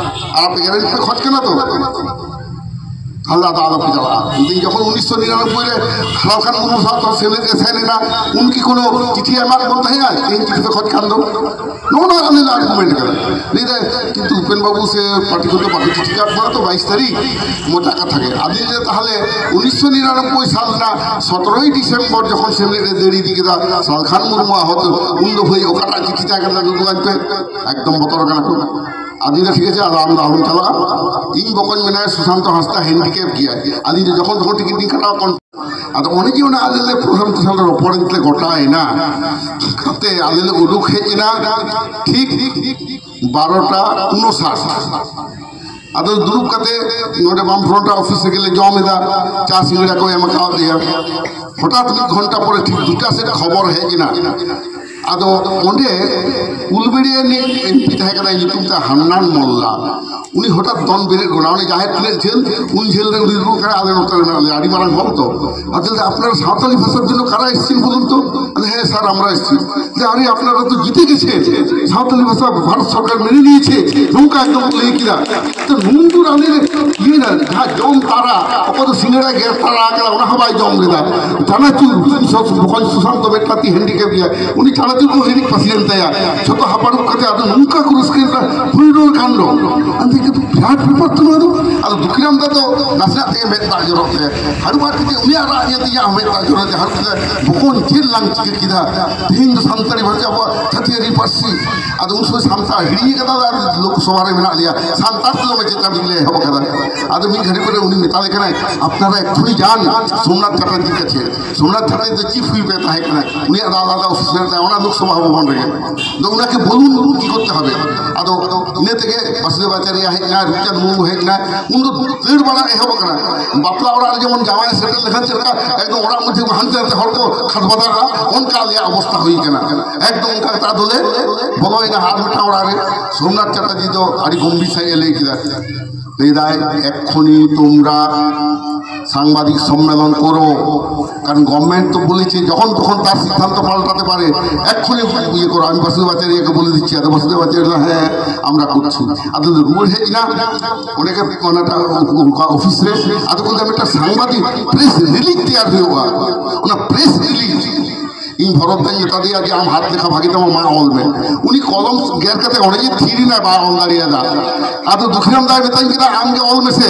ᱟᱨ ᱟᱯᱮ ᱜᱮᱨᱮᱱᱴᱤ ᱯᱮ ᱠᱷᱚᱡᱽ ᱠᱟᱱᱟ ᱛᱚ? ᱛᱟᱦᱞᱮ ᱟᱫᱚ ᱟᱞᱚᱯᱮ ᱪᱟᱞᱟᱜᱼᱟ᱾ ᱤᱧ ᱡᱚᱠᱷᱚᱱ ᱩᱱᱤᱥᱥᱚ ᱱᱤᱨᱟᱱᱚᱵᱵᱳᱭ ᱨᱮ ᱥᱟᱞᱠᱷᱟᱱ ᱢᱩᱨᱢᱩ ᱥᱟᱶ ᱛᱚ ᱥᱮᱢᱞᱮᱫ ᱮ ᱥᱮᱱ ᱮᱱᱟ, ᱩᱱ ᱠᱤ ᱠᱳᱱᱳ ᱪᱤᱴᱷᱤ ᱮᱢᱟᱫ ᱵᱚᱱ ᱛᱟᱦᱮᱸᱜᱼᱟ? ᱛᱮᱦᱮᱧ ᱪᱤᱴᱷᱤ ᱯᱮ ᱠᱷᱚᱡᱽ ᱠᱷᱟᱱ ᱫᱚ? ᱱᱚᱜᱼᱚ ᱱᱚᱣᱟ ᱟᱞᱮ ᱞᱮ ᱟᱨᱜᱩᱢᱮᱱᱴ ᱠᱟᱫᱟ᱾ ᱞᱟᱹᱭ ᱫᱟᱭ, ᱠᱤᱱᱛᱩ ᱩᱯᱮᱱ ᱵᱟᱹᱵᱩ ᱥᱮ ᱯᱟᱨᱴᱤ ᱠᱚᱫᱚ ᱵᱟᱠᱚ ᱪᱤᱴᱷᱤ ᱠᱟᱫ ᱵᱚᱱᱟ ᱛᱚ, ᱵᱟᱭᱤᱥ ᱛᱟᱹᱨᱤᱠᱷ, ᱢᱚᱪᱟ ᱠᱟᱛᱷᱟ ᱜᱮ᱾ ᱟᱹᱞᱤᱧ ᱞᱮ ᱛᱟᱦᱞᱮ ᱩᱱᱤᱥᱥᱚ ᱱᱤᱨᱟᱱᱚᱵᱵᱳᱭ ᱥᱟᱞ ᱨᱮᱱᱟᱜ ᱥᱚᱛᱨᱚᱭ ᱰᱤᱥᱮᱢᱵᱚᱨ ᱡᱚᱠᱷᱚᱱ ᱥᱮᱢᱞᱮᱫ ᱮ ᱫᱟᱹᱲ ᱤᱫᱤ ᱠᱮᱫᱟ, ᱥᱟᱞᱠᱷᱟᱱ ᱢᱩᱨᱢᱩᱣᱟᱜ ᱦᱚᱛᱚ, ᱩᱱ ᱫᱚ ᱵᱷᱟᱹᱭ ᱚᱠᱟᱴᱟᱜ ᱪᱤᱴᱷᱤ ᱛᱟᱦᱮᱸ ᱠᱟᱱᱟ, ᱩᱫᱩᱜ ᱟᱹᱧ ᱯᱮ᱾ ᱮᱠᱫᱚᱢ ᱵᱚᱛᱚᱨ ᱠᱟᱱᱟ ᱠᱚ᱾ ᱟᱹᱞᱤᱧ ᱫᱚ ᱴᱷᱤᱠ ᱟᱪᱷᱮ, ᱟᱫᱚ ᱟᱢ ᱫᱚ ᱟᱞᱚᱢ ᱪᱟᱞᱟᱜᱼᱟ᱾ ᱤᱧ ᱵᱚᱠᱚᱧ ᱢᱮᱱᱟᱭᱟ ᱥᱩᱥᱟᱱᱛᱚ ᱦᱟᱸᱥᱫᱟ, ᱦᱮᱱᱰᱤᱠᱮᱯ ᱜᱮᱭᱟᱭ᱾ ᱟᱹᱞᱤᱧ ᱫᱚ ᱡᱚᱠᱷᱚᱱ ᱛᱚᱠᱷᱚᱱ ᱴᱤᱠᱤᱴ ᱞᱤᱧ ᱠᱟᱴᱟᱣ ᱠᱚᱱ-, ᱟᱫᱚ ᱚᱱᱮ ᱡᱮ ᱚᱱᱟ ᱟᱞᱮ ᱞᱮ ᱯᱨᱚᱥᱟᱱᱛᱚ ᱥᱟᱞ ᱨᱚᱯᱚᱲ ᱮᱱ ᱛᱮ ᱜᱚᱴᱟᱭᱮᱱᱟ᱾ ᱠᱟᱛᱮ ᱟᱞᱮ ᱞᱮ ᱩᱰᱩᱠ ᱦᱮᱡ ᱮᱱᱟ ᱴᱷᱤᱠ ᱵᱟᱨᱚᱴᱟ ᱩᱱᱚᱥᱟᱴ᱾ ᱟᱫᱚ ᱫᱩᱲᱩᱵ ᱠᱟᱛᱮ ᱱᱚᱰᱮ ᱵᱟᱢ ᱯᱷᱨᱚᱱᱴ ᱚᱯᱷᱤᱥ ᱨᱮᱜᱮ ᱞᱮ ᱡᱚᱢ ᱮᱫᱟ, ᱪᱟ ᱥᱤᱸᱜᱟᱲᱟ ᱠᱚ ᱮᱢ ᱟᱠᱟᱣᱟᱫ ᱞᱮᱭᱟ᱾ ᱦᱚᱴᱟᱛ ᱢᱤᱫ ᱜᱷᱚᱱᱴᱟ ᱯᱚᱨᱮ ᱴᱷᱤᱠ ᱫᱩᱴᱟ ᱥᱮᱫ ᱠᱷᱚᱵᱚᱨ ᱦᱮᱡ ᱮᱱᱟ᱾ ᱟᱫᱚ ᱚᱸᱰᱮ ᱩᱞᱵᱮᱲᱤᱭᱟ ᱨᱤᱱᱤᱡ ᱮᱢ ᱯᱤ ᱛᱟᱦᱮᱸ ᱠᱟᱱᱟᱭ, ᱧᱩᱛᱩᱢ ᱛᱟᱭ ᱦᱟᱱᱱᱟᱱ ᱢᱚᱞᱞᱟ᱾ ᱩᱱᱤ ᱦᱚᱴᱟᱛ ᱫᱚᱱ ᱵᱮᱨᱮᱫ ᱜᱚᱫ ᱮᱱᱟ, ᱚᱱᱮ ᱡᱟᱦᱮᱨ ᱛᱤᱱᱟᱹᱜ ᱡᱷᱟᱹᱞ, ᱩᱱ ᱡᱷᱟᱹᱞ ᱨᱮ ᱩᱱᱤ ᱫᱩᱲᱩᱵ ᱠᱟᱱᱟ, ᱟᱞᱮ ᱱᱚᱛᱮ ᱨᱮ ᱢᱮᱱᱟᱜ ᱞᱮᱭᱟ, ᱟᱹᱰᱤ ᱢᱟᱨᱟᱝ ᱦᱚᱲ ᱛᱚ᱾ ᱟᱫᱚ ᱞᱟᱹᱭᱫᱟ, "আপনারা সাঁওতালি ভাষার জন্য কারা এসেছেন বলুন তো?" আরে, "হ্যাঁ স্যার, আমরা এসেছি।" যে, "আরে, আপনারা তো জিতে গেছেন, সাঁওতালি ভাষা ভারত সরকার মেনে নিয়েছে, ᱱᱚᱝᱠᱟ ᱮᱠᱫᱚᱢ ᱠᱚ ᱞᱟᱹᱭ ᱠᱮᱫᱟ᱾ ᱛᱚ ᱱᱩᱱ ᱡᱳᱨ ᱟᱞᱮ ᱞᱮ ᱤᱭᱟᱹᱭᱮᱱᱟ, ᱡᱟᱦᱟᱸ ᱡᱚᱢ ᱛᱟᱨᱟ, ᱚᱠᱚᱭ ᱫᱚ ᱥᱤᱸᱜᱟᱹᱲᱟ ᱜᱮᱨ ᱛᱟᱨᱟ ᱟᱠᱟᱱᱟ, ᱚᱱᱟ ᱦᱚᱸ ᱵᱟᱭ ᱡᱚᱢ ᱞᱮᱫᱟ᱾ ᱪᱟᱱᱟᱪᱩᱨ, ᱥᱚ-, ᱵᱚᱠᱚᱧ ᱥᱩᱥᱟᱱᱛᱚ ᱢᱤᱫᱴᱟᱝ ᱛᱤ ᱦᱮᱱᱰᱤᱠᱮᱯ ᱜᱮᱭᱟ, ᱩᱱᱤ ᱪᱟᱱᱟᱪᱩᱨ ᱠᱚ ᱦᱤᱨᱤᱡ ᱯᱟᱹᱥᱤᱨᱮᱱ ᱛᱟᱭᱟ᱾ ᱡᱷᱚᱛᱚ ᱦᱟᱯᱟᱲᱩᱵ ᱠᱟᱛᱮ ᱟᱫᱚ ᱱᱚᱝᱠᱟ ᱠᱚ ᱨᱟᱹᱥᱠᱟᱹᱭᱮᱱᱟ, ᱦᱩᱭ ᱨᱩᱣᱟᱹᱲ ᱠᱟᱱᱰᱚ᱾ ᱟᱫᱚ ᱠᱤᱱᱛᱩ ᱵᱤᱨᱟᱴ ᱵᱮᱯᱟᱨ ᱛᱚ ᱱᱚᱣᱟ ᱫᱚ᱾ ᱟᱫᱚ ᱫᱩᱠᱷᱤᱨᱟᱢ ᱫᱟ ᱫᱚ ᱱᱟᱥᱮᱱᱟᱜ ᱛᱮᱜᱮ ᱢᱮᱫ ᱫᱟᱜ ᱡᱚᱨᱚᱜ ᱛᱟᱭᱟ᱾ ᱦᱟᱹᱨᱩᱵ ᱟᱫ ᱠᱟᱛᱮ ᱩᱱᱤᱭᱟᱜ ᱨᱟᱜ ᱧᱮᱞ ᱛᱮ ᱤᱧᱟᱹᱜ ᱦᱚᱸ ᱢᱮᱫ ᱫᱟᱜ ᱡᱚᱨᱚᱜ ᱛᱟᱭᱟ᱾ ᱦᱟᱹᱨᱩᱵ ᱠᱟᱛᱮ, "ᱵᱚᱠᱚᱧ, ᱪᱮᱫ ᱞᱟᱝ ᱪᱤᱠᱟᱹ ᱠᱮᱫᱟ? ᱛᱮᱦᱮᱧ ᱫᱚ ᱥᱟᱱᱛᱟᱲᱤ ᱯᱟᱹᱨᱥᱤ, ᱟᱵᱚᱣᱟᱜ ᱪᱷᱟᱹᱛᱤᱭᱟᱹᱨᱤ ᱯᱟᱹᱨᱥᱤ, ᱟᱫᱚ ᱩᱱ ᱥᱚᱢᱚᱭ ᱥᱟᱱᱛᱟᱲ ᱦᱤᱲᱤᱧ ᱟᱠᱟᱫᱟ, ᱟᱨ ᱞᱳᱠᱥᱚᱵᱷᱟ ᱨᱮ ᱢᱮᱱᱟᱜ ᱞᱮᱭᱟ, ᱥᱟᱱᱛᱟᱲ ᱛᱮᱫᱚ ᱢᱟ ᱪᱮᱫ ᱞᱮ ᱮᱦᱚᱵ ᱟᱠᱟᱫᱟ?" ᱟᱫᱚ ᱢᱤᱫ ᱜᱷᱟᱹᱲᱤ ᱯᱚᱨᱮ ᱩᱱᱤ ᱢᱮᱛᱟ ᱞᱮ ᱠᱟᱱᱟᱭ, "ᱟᱯᱱᱟᱨᱟ ᱮᱠᱷᱚᱱᱤ ᱡᱟᱱ ᱥᱳᱢᱱᱟᱛᱷ ᱪᱟᱴᱟᱨᱡᱤ ᱠᱟᱪᱷᱮ, ᱥᱳᱢᱱᱟᱛᱷ ᱪᱟᱴᱟᱨᱡᱤ ᱫᱚ ᱪᱤᱯ ᱦᱩᱭ ᱯᱮ ᱛᱟᱦᱮᱸ ᱠᱟᱱᱟ, ᱩᱱᱤᱭᱟᱜ ᱫᱚ ᱟᱞᱟᱫᱟ ᱚᱯᱷᱤᱥ ᱢᱮᱱᱟᱜ ᱛᱟᱭᱟ, ᱚᱱᱟ ᱥᱚᱵᱷᱟ ᱵᱷᱚᱵᱚᱱ ᱨᱮᱜᱮ᱾ ᱟᱫᱚ ᱚᱱᱟᱠᱮ ᱵᱚᱞᱩᱱ ᱠᱤ ᱠᱚᱨᱛᱮ ᱦᱚᱵᱮ? ᱟᱫᱚ ᱤᱱᱟᱹ ᱛᱮᱜᱮ ᱵᱟᱥᱩᱫᱮᱵ ᱟᱪᱟᱨᱭᱟ ᱦᱮᱡ ᱮᱱᱟ, ᱨᱩᱯᱪᱟᱸᱫᱽ ᱢᱩᱨᱢᱩ ᱦᱮᱡ ᱮᱱᱟ, ᱩᱱ ᱫᱚ ᱫᱟᱹᱲ ᱵᱟᱲᱟ ᱮᱦᱚᱵ ᱟᱠᱟᱱᱟ᱾ ᱵᱟᱯᱞᱟ ᱚᱲᱟᱜ ᱨᱮ ᱡᱮᱢᱚᱱ ᱡᱟᱶᱟᱭ ᱥᱮᱴᱮᱨ ᱞᱮᱠᱷᱟᱱ ᱪᱮᱫ ᱞᱮᱠᱟ ᱮᱠᱫᱚᱢ ᱚᱲᱟᱜ ᱢᱚᱫᱽᱫᱷᱮ ᱦᱟᱱᱛᱮ ᱱᱟᱛᱮ ᱦᱚᱲ ᱠᱚ ᱠᱷᱟᱫᱽ ᱵᱟᱫᱟᱜᱼᱟ, ᱚᱱᱠᱟ ᱟᱞᱮᱭᱟᱜ ᱚᱵᱚᱥᱛᱟ ᱦᱩᱭ ᱟᱠᱟᱱᱟ᱾ ᱮᱠᱫᱚᱢ ᱚᱱᱠᱟ ᱠᱟᱛᱮ ᱟᱫᱚᱞᱮ ᱵᱚᱞᱚᱭᱮᱱᱟ ᱟᱨ ᱢᱤᱫᱴᱟᱝ ᱚᱲᱟᱜ ᱨᱮ᱾ ᱥᱳᱢᱱᱟᱛᱷ ᱪᱟᱴᱟᱨᱡᱤ ᱫᱚ ᱟᱹᱰᱤ ᱜᱚᱢᱵᱷᱤᱨ ᱥᱟᱺᱦᱤᱡ ᱮ ᱞᱟᱹᱭ ᱠᱮᱫᱟ, ᱞᱟᱹᱭ ᱫᱟᱭ, "এক্ষুনি তোমরা সাংবাদিক সম্মেলন করো, কারণ গভর্নমেন্ট তো বলেছে যখন তখন তার সিদ্ধান্ত পাল্টাতে পারে, এক্ষুনি ইয়ে করো।" আমি বাসুদেব আচার্যকে বলে দিচ্ছি। ᱟᱫᱚ ᱵᱟᱥᱩᱫᱮᱵ ᱟᱪᱟᱨᱭᱟ ᱞᱟᱹᱭ, "ᱦᱮᱸ, ᱟᱢᱨᱟ করছি।" ᱟᱫᱚ ᱨᱩᱣᱟᱹᱲ ᱦᱮᱡ ᱮᱱᱟ, ᱚᱸᱰᱮ ᱜᱮ ᱚᱱᱟᱴᱟᱜ ᱚᱯᱷᱤᱥ ᱨᱮ᱾ ᱟᱫᱚ ᱠᱚ ᱞᱟᱹᱭᱫᱟ, "ᱢᱤᱫᱴᱟᱝ ᱥᱟᱝᱵᱟᱫᱤᱠ ᱯᱨᱮᱥ ᱨᱤᱞᱤᱡᱽ ᱛᱮᱭᱟᱨ ᱦᱩᱭᱩᱜᱼᱟ, ᱚᱱᱟ ᱯᱨᱮᱥ ᱨᱤᱞᱤᱡᱽ ᱤᱧ ᱵᱷᱚᱨᱚᱛ ᱫᱟᱧ ᱢᱮᱛᱟ ᱫᱮᱭᱟ ᱡᱮ ᱟᱢ ᱦᱟᱛ ᱞᱮᱠᱷᱟ ᱵᱷᱟᱜᱮ ᱛᱟᱢᱟ, ᱢᱟ ᱚᱞ ᱢᱮ᱾" ᱩᱱᱤ ᱠᱚᱞᱚᱢ ᱜᱮᱨ ᱠᱟᱛᱮ ᱚᱸᱰᱮ ᱡᱮ ᱛᱷᱤᱨ ᱮᱱᱟᱭ, ᱵᱟᱭ ᱚᱞ ᱫᱟᱲᱮᱭᱟᱫᱟ᱾ ᱟᱫᱚ ᱫᱩᱠᱷᱤᱨᱟᱢ ᱫᱟᱭ ᱢᱮᱛᱟᱧ ᱠᱟᱱᱟ, "ᱟᱢ ᱜᱮ ᱚᱞ ᱢᱮᱥᱮ᱾"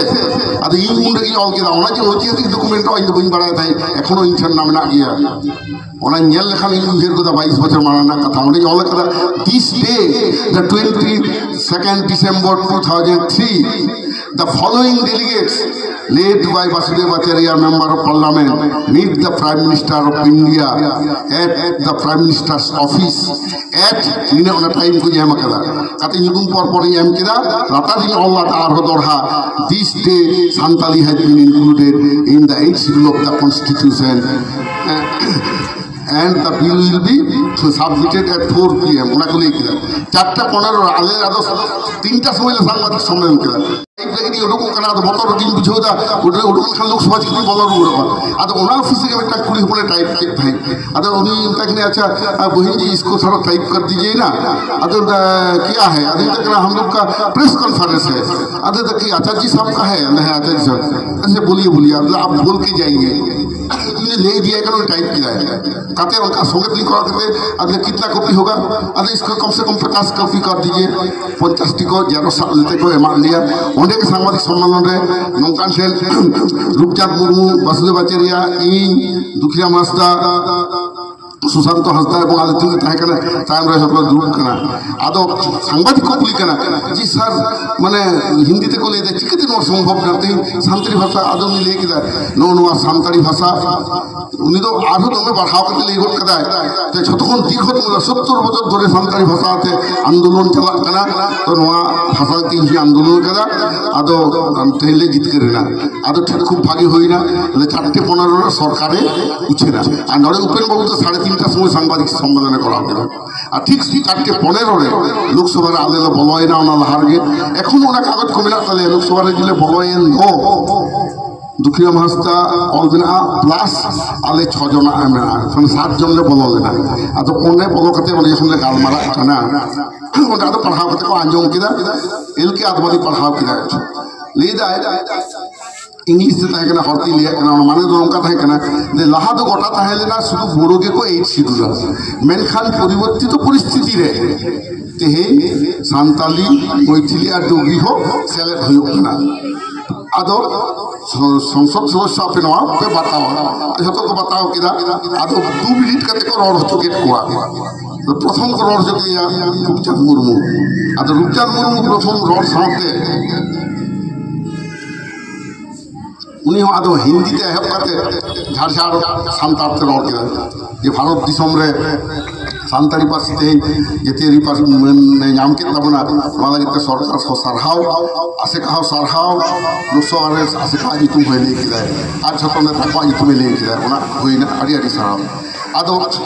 ᱟᱫᱚ ᱤᱧ ᱩᱱ ᱨᱮᱜᱮᱧ ᱚᱞ ᱠᱮᱫᱟ᱾ ᱚᱱᱟ ᱡᱮ ᱳᱭᱛᱤᱦᱟᱥᱤᱠ ᱰᱚᱠᱩᱢᱮᱱᱴ ᱤᱧ ᱫᱚ ᱵᱟᱹᱧ ᱵᱟᱲᱟᱭ ᱛᱟᱦᱮᱸᱫ, ᱮᱠᱷᱚᱱᱳ ᱤᱧ ᱴᱷᱮᱱ ᱚᱱᱟ ᱢᱮᱱᱟᱜ ᱜᱮᱭᱟ᱾ ᱚᱱᱟ ᱧᱮᱞ ᱞᱮᱠᱷᱟᱱ ᱤᱧ ᱩᱭᱦᱟᱹᱨ ᱜᱚᱫᱟ, ᱵᱟᱭᱤᱥ ᱵᱚᱪᱷᱚᱨ ᱢᱟᱲᱟᱝ ᱨᱮᱱᱟᱜ ᱠᱟᱛᱷᱟ᱾ ᱚᱸᱰᱮᱧ ᱚᱞ ᱠᱟᱫᱟ, "This day, the twenty-second December two thousand three, the following delegates led by Vasudev Acharya, Member of Parliament, meet the Prime Minister of India at the Prime Minister's office at" ᱱᱤᱱᱟᱹᱜ ᱚᱱᱟ ᱴᱟᱭᱤᱢ ᱠᱚ ᱮᱢ ᱠᱟᱫᱟ᱾ ᱠᱟᱛᱮ ᱧᱩᱛᱩᱢ ᱯᱚᱨ ᱯᱚᱨ ᱤᱧ ᱮᱢ ᱠᱮᱫᱟ, ᱞᱟᱛᱟᱨ ᱨᱤᱧ ᱚᱞ ᱞᱮᱫᱟ ᱟᱨᱦᱚᱸ ᱫᱚᱲᱦᱟ, "This day Santali has been included in the eighth schedule of the constitution and the bill will be submitted at four P M." ᱚᱱᱟ ᱠᱚ ᱞᱟᱹᱭ ᱠᱮᱫᱟ᱾ ᱪᱟᱨᱴᱟ ᱯᱚᱱᱮᱨᱚ ᱨᱮ, ᱟᱞᱮ ᱟᱫᱚ ᱛᱤᱱᱴᱟ ᱥᱚᱢᱚᱭ ᱞᱮ ᱥᱟᱝᱵᱟᱫᱤᱠ ᱥᱚᱢᱢᱮᱞᱚᱱ ᱠᱮᱫᱟ᱾ ᱴᱟᱭᱤᱯ ᱞᱟᱹᱜᱤᱫ ᱤᱧ ᱩᱰᱩᱠᱚᱜ ᱠᱟᱱᱟ, ᱟᱫᱚ ᱵᱚᱛᱚᱨ ᱜᱤᱧ ᱵᱩᱡᱷᱟᱹᱣ ᱮᱫᱟ, ᱩᱰᱩᱠ ᱩᱰᱩᱠ ᱞᱮᱠᱷᱟᱱ ᱞᱳᱠᱥᱚᱵᱷᱟ ᱪᱤᱠᱟᱹᱧ ᱵᱚᱞᱚ ᱨᱩᱣᱟᱹᱲᱚᱜᱼᱟ᱾ ᱟᱫᱚ ᱚᱱᱟ ᱚᱯᱷᱤᱥ ᱨᱮᱜᱮ ᱢᱤᱫᱴᱟᱝ ᱠᱩᱲᱤ ᱦᱚᱯᱚᱱᱮ ᱴᱟᱭᱤᱯ ᱠᱮᱫ ᱛᱟᱦᱮᱸᱫ᱾ ᱟᱫᱚ ᱩᱱᱤ ᱢᱮᱛᱟᱭ ᱠᱟᱱᱟ, "ᱟᱪᱪᱷᱟ, ᱟ, ᱵᱚᱦᱤᱱ ᱡᱤ, ᱤᱥᱠᱳ ᱛᱷᱚᱲᱟ ᱴᱟᱭᱤᱯ ᱠᱟᱨ ᱫᱤᱡᱤᱭᱮ ᱱᱟ᱾" ᱟᱫᱚ ᱢᱮᱱᱫᱟ, "ᱠᱭᱟ ᱦᱟᱭ?" ᱟᱫᱚ ᱢᱮᱛᱟᱭ ᱠᱟᱱᱟ, "ᱦᱟᱢ ᱞᱳᱜ ᱠᱟ ᱯᱨᱮᱥ ᱠᱚᱱᱯᱷᱟᱨᱮᱱᱥ ᱦᱟᱭ᱾" ᱟᱫᱚ ᱢᱮᱛᱟᱭ ᱠᱟᱱᱟ, "ᱟᱪᱟᱨᱡᱤ ᱥᱟᱦᱟᱵ ᱠᱟ ᱦᱟᱭ?" ᱟᱫᱚ, "ᱦᱮᱸ, ᱟᱪᱟᱨᱡᱤ ᱥᱟᱦᱟᱵ ᱠᱟ ᱦᱟᱭ᱾" ᱟᱪᱪᱷᱟ, ᱵᱳᱞᱤᱭᱮ, ᱵᱳᱞᱤᱭᱮ, ᱟᱫᱚ ᱟᱯ ᱵᱳᱞ ᱠᱮ ᱡᱟᱭᱮᱸᱜᱮ᱾ ᱩᱱᱤ ᱞᱟᱹᱭ ᱤᱫᱤᱭᱟᱭ ᱠᱟᱱᱟ, ᱩᱱᱤ ᱴᱟᱭᱤᱯ ᱠᱮᱫᱟᱭ᱾ ᱠᱟᱛᱮ ᱚᱱᱠᱟ ᱥᱚᱸᱜᱮ ᱛᱮᱞᱤᱧ ᱠᱚᱨᱟᱣ ᱠᱟᱛᱮ, ᱟᱫᱚ ᱠᱤᱛᱱᱟ ᱠᱚᱯᱤ ᱦᱳᱜᱟ? ᱟᱫᱚ ᱤᱥᱠᱳ ᱠᱚᱢ ᱥᱮ ᱠᱚᱢ ᱯᱚᱪᱟᱥ ᱠᱚᱯᱤ ᱠᱟᱨ ᱫᱤᱡᱤᱭᱮ᱾ ᱯᱚᱧᱪᱟᱥ ᱴᱤ ᱠᱚ ᱡᱮᱨᱚᱠᱥ ᱥᱟᱵ ᱞᱮᱛᱮ ᱠᱚ ᱮᱢᱟᱫ ᱞᱮᱭᱟ᱾ ᱚᱸᱰᱮ ᱜᱮ ᱥᱟᱝᱵᱟᱫᱤᱠ ᱥᱚᱢᱢᱮᱞᱚᱱ ᱨᱮ ᱱᱚᱝᱠᱟᱱ ᱴᱷᱮᱱ ᱨᱩᱯᱪᱟᱸᱫᱽ ᱢᱩᱨᱢᱩ, ᱵᱟᱥᱩᱫᱮᱵ ᱟᱪᱟᱨᱭᱟ, ᱤᱧ, ᱫᱩᱠᱷᱤᱨᱟᱢ ᱦᱟᱸᱥᱫᱟ, ᱥᱩᱥᱟᱱᱛᱚ ᱦᱟᱸᱥᱫᱟ ᱮᱵᱚᱝ ᱟᱞᱮ ᱛᱤᱱᱟᱹᱜ ᱛᱟᱦᱮᱸ ᱠᱟᱱᱟ, ᱛᱟᱭᱚᱢ ᱨᱮ ᱡᱷᱚᱛᱚ ᱞᱮ ᱫᱩᱲᱩᱵ ᱠᱟᱱᱟ᱾ ᱟᱫᱚ ᱥᱟᱝᱵᱟᱫᱤᱠ ᱠᱚ ᱠᱩᱞᱤ ᱠᱟᱱᱟ, "ᱡᱤ ᱥᱟᱨ, ᱢᱟᱱᱮ ᱦᱤᱱᱫᱤ ᱛᱮᱠᱚ ᱞᱟᱹᱭ ᱮᱫᱟ, ᱪᱤᱠᱟᱹᱛᱮ ᱱᱚᱣᱟ ᱥᱚᱢᱵᱷᱚᱵ ᱠᱟᱱᱟ ᱛᱮᱦᱮᱧ ᱥᱟᱱᱛᱟᱲᱤ ᱵᱷᱟᱥᱟ?" ᱟᱫᱚ ᱩᱱᱤ ᱞᱟᱹᱭ ᱠᱮᱫᱟ, "ᱱᱚᱜᱼᱚ ᱱᱚᱣᱟ ᱥᱟᱱᱛᱟᱲᱤ ᱵᱷᱟᱥᱟ ᱩᱱᱤ ᱫᱚ ᱟᱨᱦᱚᱸ ᱫᱚᱢᱮ ᱵᱟᱲᱦᱟᱣ ᱠᱟᱛᱮ ᱞᱟᱹᱭ ᱜᱚᱫ ᱠᱟᱫᱟᱭ, ᱛᱮ ᱡᱷᱚᱛᱚ ᱠᱷᱚᱱ ᱫᱤᱨᱜᱷᱚᱛᱚᱢ, ᱥᱚᱛᱛᱚᱨ ᱵᱚᱪᱷᱚᱨ ᱫᱷᱚᱨᱮ ᱥᱟᱱᱛᱟᱲᱤ ᱵᱷᱟᱥᱟ ᱛᱮ ᱟᱱᱫᱳᱞᱚᱱ ᱪᱟᱞᱟᱜ ᱠᱟᱱᱟ, ᱛᱚ ᱱᱚᱣᱟ ᱵᱷᱟᱥᱟ ᱛᱮ ᱤᱧ ᱟᱱᱫᱳᱞᱚᱱ ᱠᱟᱫᱟ, ᱟᱫᱚ ᱛᱮᱦᱮᱧ ᱞᱮ ᱡᱤᱛᱠᱟᱹᱨ ᱮᱱᱟ᱾ ᱟᱫᱚ ᱴᱷᱤᱠ ᱠᱷᱩᱵ ᱵᱷᱟᱜᱮ ᱦᱩᱭᱱᱟ, ᱵᱚᱞᱮ ᱪᱟᱨᱴᱮ ᱯᱚᱱᱮᱨᱚ ᱨᱮ ᱥᱚᱨᱠᱟᱨᱮ ᱩᱪᱷᱟᱹᱱᱟ᱾ ᱟᱨ ᱱᱚᱰᱮ ᱩᱯᱮᱱ ᱵᱟᱵᱩ ᱫᱚ ᱥᱟᱲᱮ ᱛᱤᱱᱴᱟ ᱥᱚᱢᱚᱭ ᱥᱟᱝᱵᱟᱫᱤᱠ ᱥᱚᱢᱢᱮᱞᱚᱱᱮ ᱠᱚᱨᱟᱣ ᱠᱮᱫᱟ᱾ ᱟᱨ ᱴᱷᱤᱠ ᱪᱟᱨᱴᱮ ᱯᱚᱱᱮᱨᱚ ᱨᱮ ᱞᱳᱠᱥᱚᱵᱷᱟ ᱨᱮ ᱟᱞᱮ ᱞᱮ ᱵᱚᱞᱚᱭᱮᱱᱟ᱾ ᱚᱱᱟ ᱞᱟᱦᱟ ᱨᱮᱜᱮ ᱮᱠᱷᱚᱱ ᱚᱱᱟ ᱠᱟᱜᱚᱡᱽ ᱠᱚ ᱢᱮᱱᱟᱜ ᱛᱟᱞᱮᱭᱟ, ᱞᱳᱠᱥᱚᱵᱷᱟ ᱨᱮ ᱡᱮᱞᱮ ᱵᱚᱞᱚᱭᱮᱱ ᱫᱚ ᱫᱩᱠᱷᱤᱨᱟᱢ ᱦᱟᱸᱥᱫᱟ ᱚᱞ ᱢᱮᱱᱟᱜᱼᱟ, ᱯᱞᱟᱥ ᱟᱞᱮ ᱪᱷᱚ ᱡᱚᱱᱟᱜ ᱢᱮᱱᱟᱜᱼᱟ, ᱢᱟᱱᱮ ᱥᱟᱛ ᱡᱚᱱ ᱞᱮ ᱵᱚᱞᱚ ᱞᱮᱱᱟ᱾ ᱟᱫᱚ ᱚᱸᱰᱮ ᱵᱚᱞᱚ ᱠᱟᱛᱮ ᱚᱸᱰᱮ ᱡᱚᱠᱷᱚᱱ ᱞᱮ ᱜᱟᱞᱢᱟᱨᱟᱜ ᱠᱟᱱᱟ, ᱚᱸᱰᱮ ᱟᱫᱚ ᱯᱟᱲᱦᱟᱣ ᱠᱟᱛᱮ ᱠᱚ ᱟᱸᱡᱚᱢ ᱠᱮᱫᱟ, ᱮᱞ ᱠᱮ ᱟᱫᱵᱟᱱᱤ ᱯᱟᱲᱦᱟᱣ ᱠᱮᱫᱟ, ᱞᱟᱹᱭ ᱫᱟᱭ, ᱤᱝᱞᱤᱥ ᱛᱮ ᱛᱟᱦᱮᱸ ᱠᱟᱱᱟ, ᱦᱚᱲ ᱛᱮᱧ ᱞᱟᱹᱭᱟᱜ ᱠᱟᱱᱟ, ᱚᱱᱟ ᱢᱟᱱᱮ ᱫᱚ ᱱᱚᱝᱠᱟ ᱛᱟᱦᱮᱸ ᱠᱟᱱᱟ ᱡᱮ ᱞᱟᱦᱟ ᱫᱚ ᱜᱚᱴᱟ ᱛᱟᱦᱮᱸ ᱞᱮᱱᱟ ᱥᱩᱫᱷᱩ ᱵᱳᱰᱳ ᱜᱮᱠᱚ ᱮᱭᱤᱴ ᱥᱤᱰᱩᱞᱟ, ᱢᱮᱱᱠᱷᱟᱱ ᱯᱚᱨᱤᱵᱚᱨᱛᱤᱛᱚ ᱯᱚᱨᱤᱥᱛᱷᱤᱛᱤ ᱨᱮ ᱛᱮᱦᱮᱧ ᱥᱟᱱᱛᱟᱞᱤ, ᱢᱚᱭᱛᱷᱤᱞᱤ ᱟᱨ ᱰᱳᱜᱽᱨᱤ ᱦᱚᱸ ᱥᱮᱞᱮᱫ ᱦᱩᱭᱩᱜ ᱠᱟᱱᱟ᱾ ᱟᱫᱚ ᱥᱚ-, ᱥᱚᱝᱥᱚᱫ ᱥᱚᱫᱚᱥᱥᱚ ᱟᱯᱮ ᱱᱚᱣᱟ ᱯᱮ ᱵᱟᱛᱟᱣᱟ᱾ ᱟᱨ ᱡᱷᱚᱛᱚ ᱠᱚ ᱵᱟᱛᱟᱣ ᱠᱮᱫᱟ᱾ ᱟᱫᱚ ᱫᱩ ᱢᱤᱱᱤᱴ ᱠᱟᱛᱮ ᱠᱚ ᱨᱚᱲ ᱦᱚᱪᱚ ᱠᱮᱫ ᱠᱚᱣᱟ᱾ ᱟᱫᱚ ᱯᱨᱚᱛᱷᱚᱢ ᱠᱚ ᱨᱚᱲ ᱦᱚᱪᱚ ᱠᱮᱫᱮᱭᱟ ᱨᱩᱯᱪᱟᱸᱫᱽ ᱢᱩᱨᱢᱩ᱾ ᱟᱫᱚ ᱨᱩᱯᱪᱟᱸᱫᱽ ᱢᱩᱨᱢᱩ ᱯᱨᱚᱛᱷᱚᱢ ᱨᱚᱲ ᱥᱟᱶᱛᱮ ᱩᱱᱤ ᱦᱚᱸ ᱟᱫᱚ ᱦᱤᱱᱫᱤ ᱛᱮ ᱮᱦᱚᱵ ᱠᱟᱛᱮ ᱡᱷᱟᱲ ᱡᱷᱟᱲ ᱥᱟᱱᱛᱟᱲ ᱛᱮ ᱨᱚᱲ ᱠᱮᱫᱟ ᱡᱮ ᱵᱷᱟᱨᱚᱛ ᱫᱤᱥᱚᱢ ᱨᱮ ᱥᱟᱱᱛᱟᱲᱤ ᱯᱟᱹᱨᱥᱤ ᱛᱮᱦᱮᱧ ᱡᱟᱹᱛᱤᱭᱟᱹᱨᱤ ᱯᱟᱹᱨᱥᱤ ᱢᱟᱹᱱ ᱮ ᱧᱟᱢ ᱠᱮᱫ ᱛᱟᱵᱚᱱᱟ, ᱚᱱᱟ ᱞᱟᱹᱜᱤᱫ ᱛᱮ ᱥᱚᱨᱠᱟᱨ ᱠᱚ ᱥᱟᱨᱦᱟᱣ, ᱟᱥᱮᱠᱟ ᱦᱚᱸ ᱥᱟᱨᱦᱟᱣ, ᱞᱳᱠᱥᱚᱵᱷᱟ ᱨᱮ ᱟᱥᱮᱠᱟ ᱧᱩᱛᱩᱢ ᱦᱚᱸᱭ ᱞᱟᱹᱭ ᱠᱮᱫᱟᱭ ᱟᱨ ᱡᱷᱚᱛᱚ ᱱᱮᱛᱟ ᱠᱚᱣᱟᱜ ᱧᱩᱛᱩᱢᱮ ᱞᱟᱹᱭ ᱠᱮᱫᱟ, ᱚᱱᱟ ᱦᱩᱭᱱᱟ, ᱟᱹᱰᱤ ᱟᱹᱰᱤ ᱥᱟᱨᱦᱟᱣ᱾ ᱟᱫᱚ